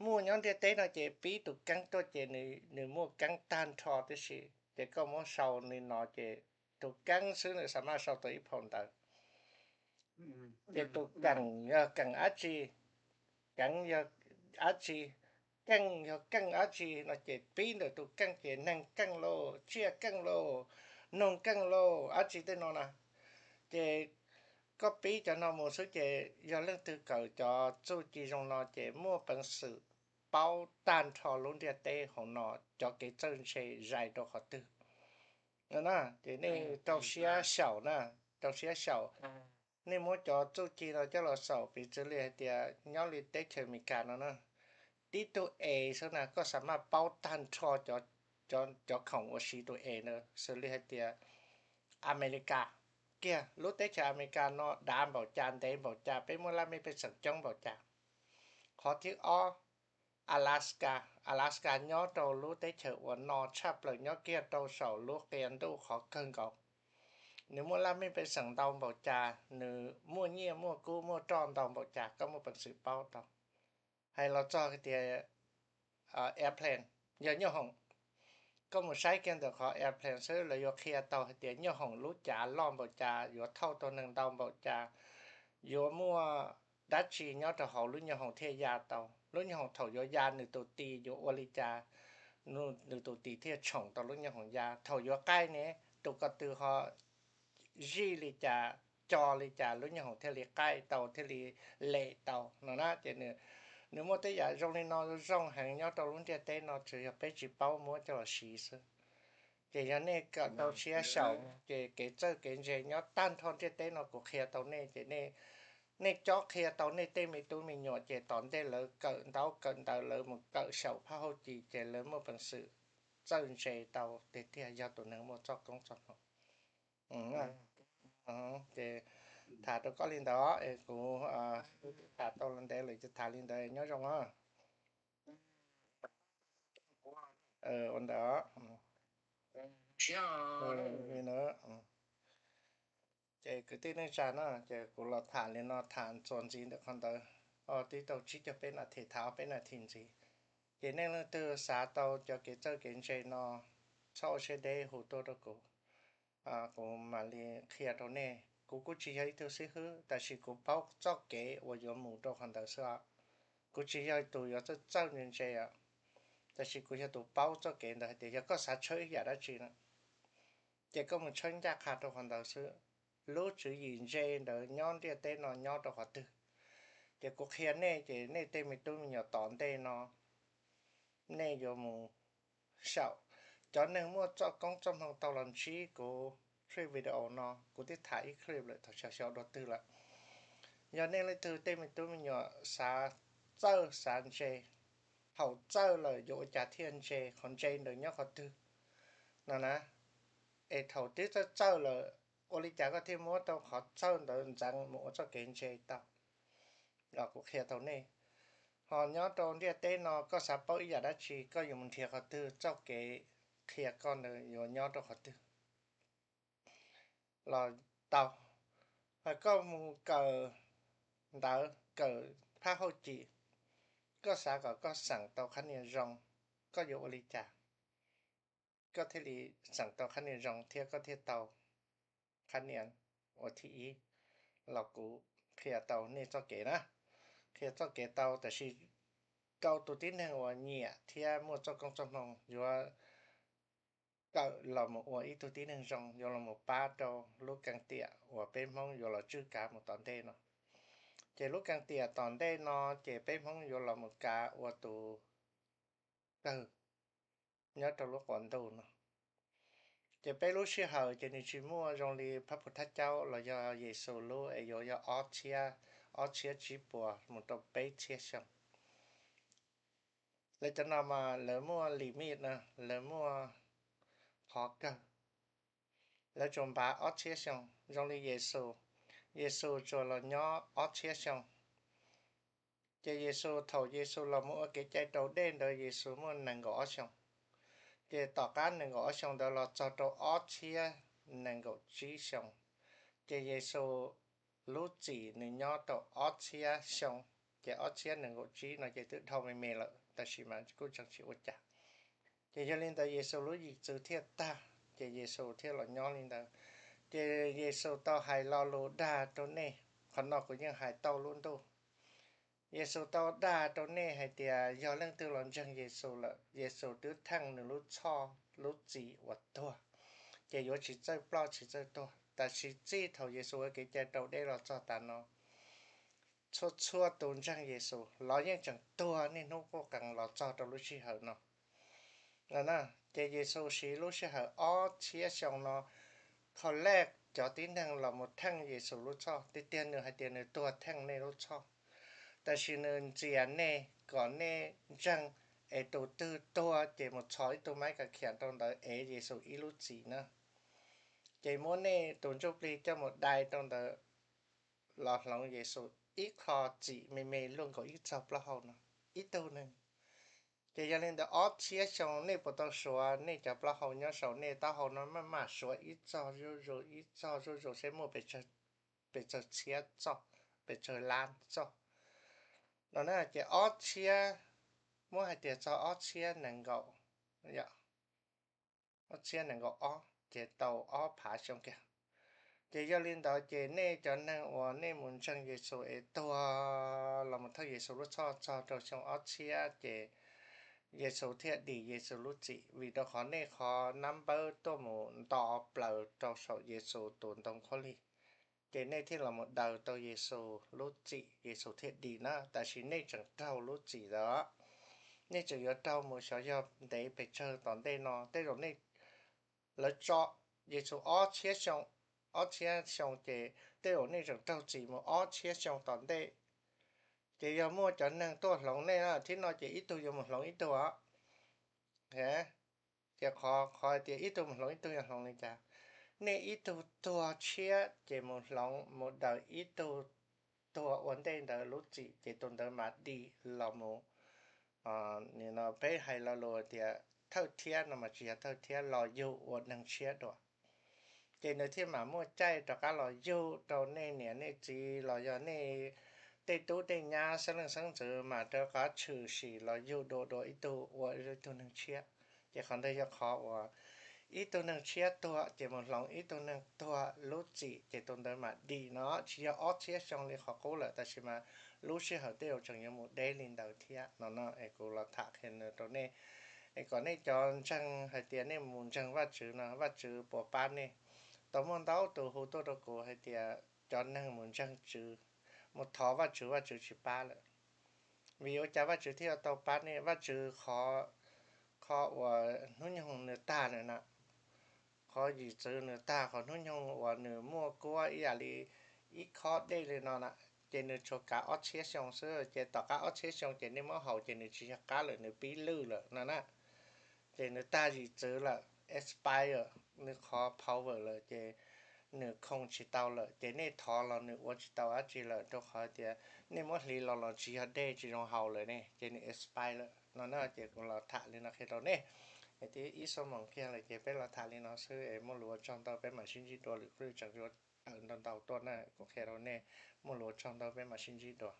muaj nyob ntiaj teb no ces pib tus keeb tuaj ces nws muaj keeb tag nrho tib si. Ces koj muab sau li no ces tus keeb xwb nws xav maj sau tau ib phau ntawv. Ces tus keem yog keem dab tsi, keev yog dab tsi, keej yog keej dab tsi no ces pib ntawm tus keej ces neeg keej lauj, tsiaj keej lauj, noog keej lauj, dab tsi tej no na. Ces koj pib cov no mus xwb ces yog leej twg kawm cov txuj ci zoo no ces muaj peev xwm paub tag nrho lub ntiaj teb hauv no cov kev txawj ntse zais rau qhov twg no na. Ces nej rau siab xyaum na, rau siab xyaum. Nej muab cov txuj ci no coj los xaum, piv txwv li hais tias nyob li teb chaws Amelikas no na, tib tug es xwb na koj xav maj paub tag nrho cov khoom uas siv tus es na, xws li hais tias Amelikas kiag, lub teb chaws Amelikas no dav npaum cas, ntev npaum cas, peb muaj laj mej pej xeem coob npaum cas. Qhov thib ob, Alaska, Alaska nyob rau lub teb chaws uas no tshaj plaws nyob kiag rau saum lub qia ntuj qhov kawg nkaus. Nws muaj laj mej pej xeem ntau npaum cas, nws muaj nyiaj muaj kub muaj roj ntau npaum cas, koj muaj peev xwm paub tau. Hais los txog hais tias airplane, yog nyoob hoom, koj mus saib kiag ntawm qhov airplane xwb lawv yuav qhia tau hais tias nyoob hoom lub cav loj npaum cas, yuav thauj tau neeg ntau npaum cas, yuav muaj dab tsi nyob rau hauv lub nyoob hoom thiaj ya tau. Lub nyoob hoom thaum yuav ya nws tus tis yuav ua li cas, nws tus tis thiaj tshoom tau lub nyoob hoom ya. Thaum yuav qaij ne, tus ko tw ho zij li cas, co li cas lub nyoob hoom thiaj li qaij tau, thiaj li lem tau no na. Ces nws muaj tej yam zoo li no zoo heev nyob rau lub ntiaj teb no, tsuas yog peb tsis paub muab coj los siv xwb. Ces yog nej kawm tau siab xyaum ces kev txawj kev ntse nyob tag nrho ntiaj teb no kuv qhia tau nej ces nej cob qhia tau nej tej me tub me nyuam ces tom ntej lawv kawm ntaub kawm ntawv lawv mus kawm xyaum phab hauj ci ces lawv muaj peev xwm txawj ntse tau tiag tiag yog tus neeg muaj txoj koob txoj hmoov. Ces tham rau koj li ntawd es kuv tham tau los ntev lawm ces tham li ntawd nyob zoo os. Ua ntawd. Ces kwv tij neej tsa na, ces kuv los tham li no tham txuas ntxiv ntawm qhov ntawd, tib tau tsib caug peb nas this, tham ob peb nas this ntxiv. Ces nej leej twg xav tau cov kev txawj kev ntse no, txhob ua siab deb hu tuaj rau kuv, kuv mam li qhia rau nej. Kuv kuj tsis yog ib tug xib hwb, tab sis kuv paub txoj kev uas yuav mus rau qhov ntawd xwb. Kuv tsis yog tus yuav txawj txawj ntse ntse, tab sis kuv yog tus paub txoj kev ntawd hais tias yog koj xav tshawb ib yam dab tsi na, ces koj mus tshawb ncaj qha rau qhov ntawd xwb. Lub tswv yim ntse ntawd nyob ntiaj teb no nyob rau qhov twg, ces kuv qhia nej, ces nej tej me tub me nyuam tom ntej no nej yuav mus xyaum. Cov neeg muaj txoj koob txoj hmoov tau los ntsib kuv clip video no, kuv twb tham ib clip lawm thaum xyov xyov dua twg lawm. Yog nej leej twg tej me tub me nyuam xav txawj xav ntse, thaum txawj lawm yuav ua cas thiaj ntse, qhov ntse ntawd nyob qhov twg no na, es thaum twb txawj txawj lawm Ua li cas koj thiaj muab tau qhov txawj ntawd ntxeev mus ua txoj kev ntse tau? Los kuv qhia tau nej. Ho nyob rau ntiaj teb no koj xav paub ib yam dab tsi, koj yuav mus nrhiav qhov twg, txoj kev qhia koj ntawd yuav nyob rau qhov twg los tau. Ho koj mus kawm ntawv, kawm phab hauj cim, koj xav kom koj xeem tau khab nias zoo, koj yuav ua li cas koj thiaj li xeem tau khab nias zoo thiab koj thiaj tau khab nias ua thib ib? Los kuv qhia tau nej txoj kev na, qhia txoj kev tau, tab sis rau tus tib neeg uas nyiam thiab muaj txoj koob txoj hmoo yuav kawm los mus ua ib tug tib neeg zoo, yuav los mus pab rau lub keeb tiam uas peb Hmoob yuav los tswj kav mus tom ntej no. Ces lub keeb tiam tom ntej no ces peb Hmoob yuav los mus kav ua tus kawg nyob rau lub quas ntuj no. Ces peb lub sij hawm ces nws tsis muaj zoo li Phab Pus Thab Caub los yog Yexus lub es yuav yog ob txhiab, ob txhiab tsib puas mus rau peb txhiab xyoo. Lawv cov no mas lawv muaj limit na, lawv muaj qhov kawg. Lawv tsuas npav ob txhiab xyoo, zoo li Yexus, Yexus tsuas los nyob ob txhiab xyoo. Ces Yexus, thaum Yexus los mus ua kev cai raus dej ntawd Yexus muaj nees nkaum ob xyoo. Ces tom qab nees nkaum ob xyoo ntawd los txog rau ob txhiab nees nkaum tsib xyoo. Ces Yexus lub txim nws nyob rau ob txhiab xyoo, ces ob txhiab nees nkaum tsib no ces twb dhau me me lawm, tab sis mas kuj tseem tsis ua cas. Ces yog li ntawd Yexus lub yim txwv thiaj tag, ces Yexus thiaj los nyob li ntawd. Ces Yexus tau hais lo lus dag rau nej, qhov no kuv yeej hais tau lub ntuj. Yexus tau dag rau nej hais tias yog leej twg los ntseeg Yexus lawm, Yexus twb theej nws lub txhoj lub txim uas tuag, ces yuav tsis txawj ploj tsis txawj tuag. Tab sis txij thaum Yexus ua kev cai raus dej los txog tas no, txhua txhua tus ntseeg Yexus los yeej tseem tuag niaj hnub quj qees los txog rau lub sij hawm no. Ces Yexus siv lub sij hawm ob txhiab xyoo no collect cov tib neeg los mus theej Yexus lub txhoj. Tiag tiag nws hais tias nws tuag theej nej lub txhoj, tab sis nws ntxias nej kom nej ntseeg, es tus twg tuag ces mus txhos ib tug maib kas khiam rau ntawd ev Yexus ib lub txim na. Ces muab nej tus ntsuj plig coj mus dai rau ntawd los hloov Yexus ib qho txim me me luaj nkaus ib txog plaub hau no, ib tug neeg. Ces yog li ntawd ob txhiab xyoo nej puas tau suav nej cov plaub hau nyob saum nej taub hau no maj mam suav ib txog zuj zus ib txog zuj zus seb muaj pes tsawg txhiab txoj, pes tsawg lab txoj no na. Ces ob txhiab, muab hais tias txog ob txhiab nees nkaum, ob txhiab nees nkaum ob ces tau ob phav xyoo kiag. Ces yog li ntawd ces nej cov neeg uas nej mus ntseeg Yexus es tuag los mus thawj Yexus lub txhoj txog rau xyoo ob txhiab ces Yexus thiaj dim Yexus lub txim, vim rau qhov nej qhov nab npawb tuaj mus nto plaws rau saum Yexus tus ntoo khaub lig, ces nej thiaj los mus daws tau Yexus lub txim, Yexus thiaj dim na. Tab sis nej tseem raug lub txim ntawd, nej tseem yuav raug mus xyov yog ntev pes tsawg tom ntej no. Tej zaum nej, lawv tso Yexus ob txhiab xyoo, ob txhiab xyoo ces tej zaum nej tseem raug txim mus ob txhiab xyoo tom ntej. Ces yog muaj cov neeg tuaj hloov nej na, thib no ces ib tug yuav mus hloov ib tug os. Ces qhov, qhov hais tias ib tug mus hloov ib tug yog hloov li cas? Nej ib tug tuag tshiab ces mus hloov mus daws ib tug tuag ua ntej ntawd lub txim ces tus ntawd mam dim los mus. Nim no peb hais lo lus tias thawj thiab no mas tsis yog thawj thiab, los yug ua neeg tshiab dua. Ces nws thiaj mam muaj caij rov qab los yug rau nej niam nej txiv los yog nej tej tub tej nyab xeeb leej xeeb ntxwv mas rov qab tshwm sim los yug dua dua ib tug ua ib tug neeg tshiab. Ces qhov ntawd yog qhov uas ib tug neeg tshiab tuag ces mus hloov ib tug neeg tuag lub txim ces tus ntawd mam dim no, tsis yog ob txhiab xyoo li qhov qub lawm, tab sis mas lub sij hawm tej zaum tseem yuav mus deb li ntawd thiab no no. Es kuv los tham qhia rau nej, es kom nej cov ntseeg hais tias nej mus ntseeg Vajtswv no Vajtswv puas pab nej. Tau muaj ntau tus hu tuaj rau kuv hais tias cov neeg mus ntseeg Tswv, mus thov Vajtswv, Vajtswv tsis pab lawm. Vim ua cas Vajtswv thiaj tau pab nej? Vajtswv qhov, qhov uas hnub nyoog nws tag lawm na, qhov yim txwv nws tag, qhov hnub nyoog uas nws muaj kuab ib yam li ib khob dej li no na, ces nws tsuas kav ob txhiab xyoo xwb, ces tom qab ob txhiab xyoo ces nej muab haus ces nws tsis yog qab lawm, nws pib lwj lawm no na. Ces nws tag yim txwv lawm, expire nws qhov power lawm, ces nws khoo tsis tau lawm ces nej thov los nws ua tsis tau dab tsi lawm, rau qhov tias nej muab hliv los los tsis yog dej, tsis zoo haus lawm ne, ces nws expire lawm no na. Ces kuv los tham li no qhia rau nej. Twb ib xuab moos kiag lawm ces peb los tham li no xwb es muaj lus ua tsaug ntau, peb mam sib ntsib dua. Lwm qub tseem yuav tawm ntau ntau tuaj na, kuv qhia rau nej. Muaj lus ua tsaug ntau, peb mam sib ntsib dua.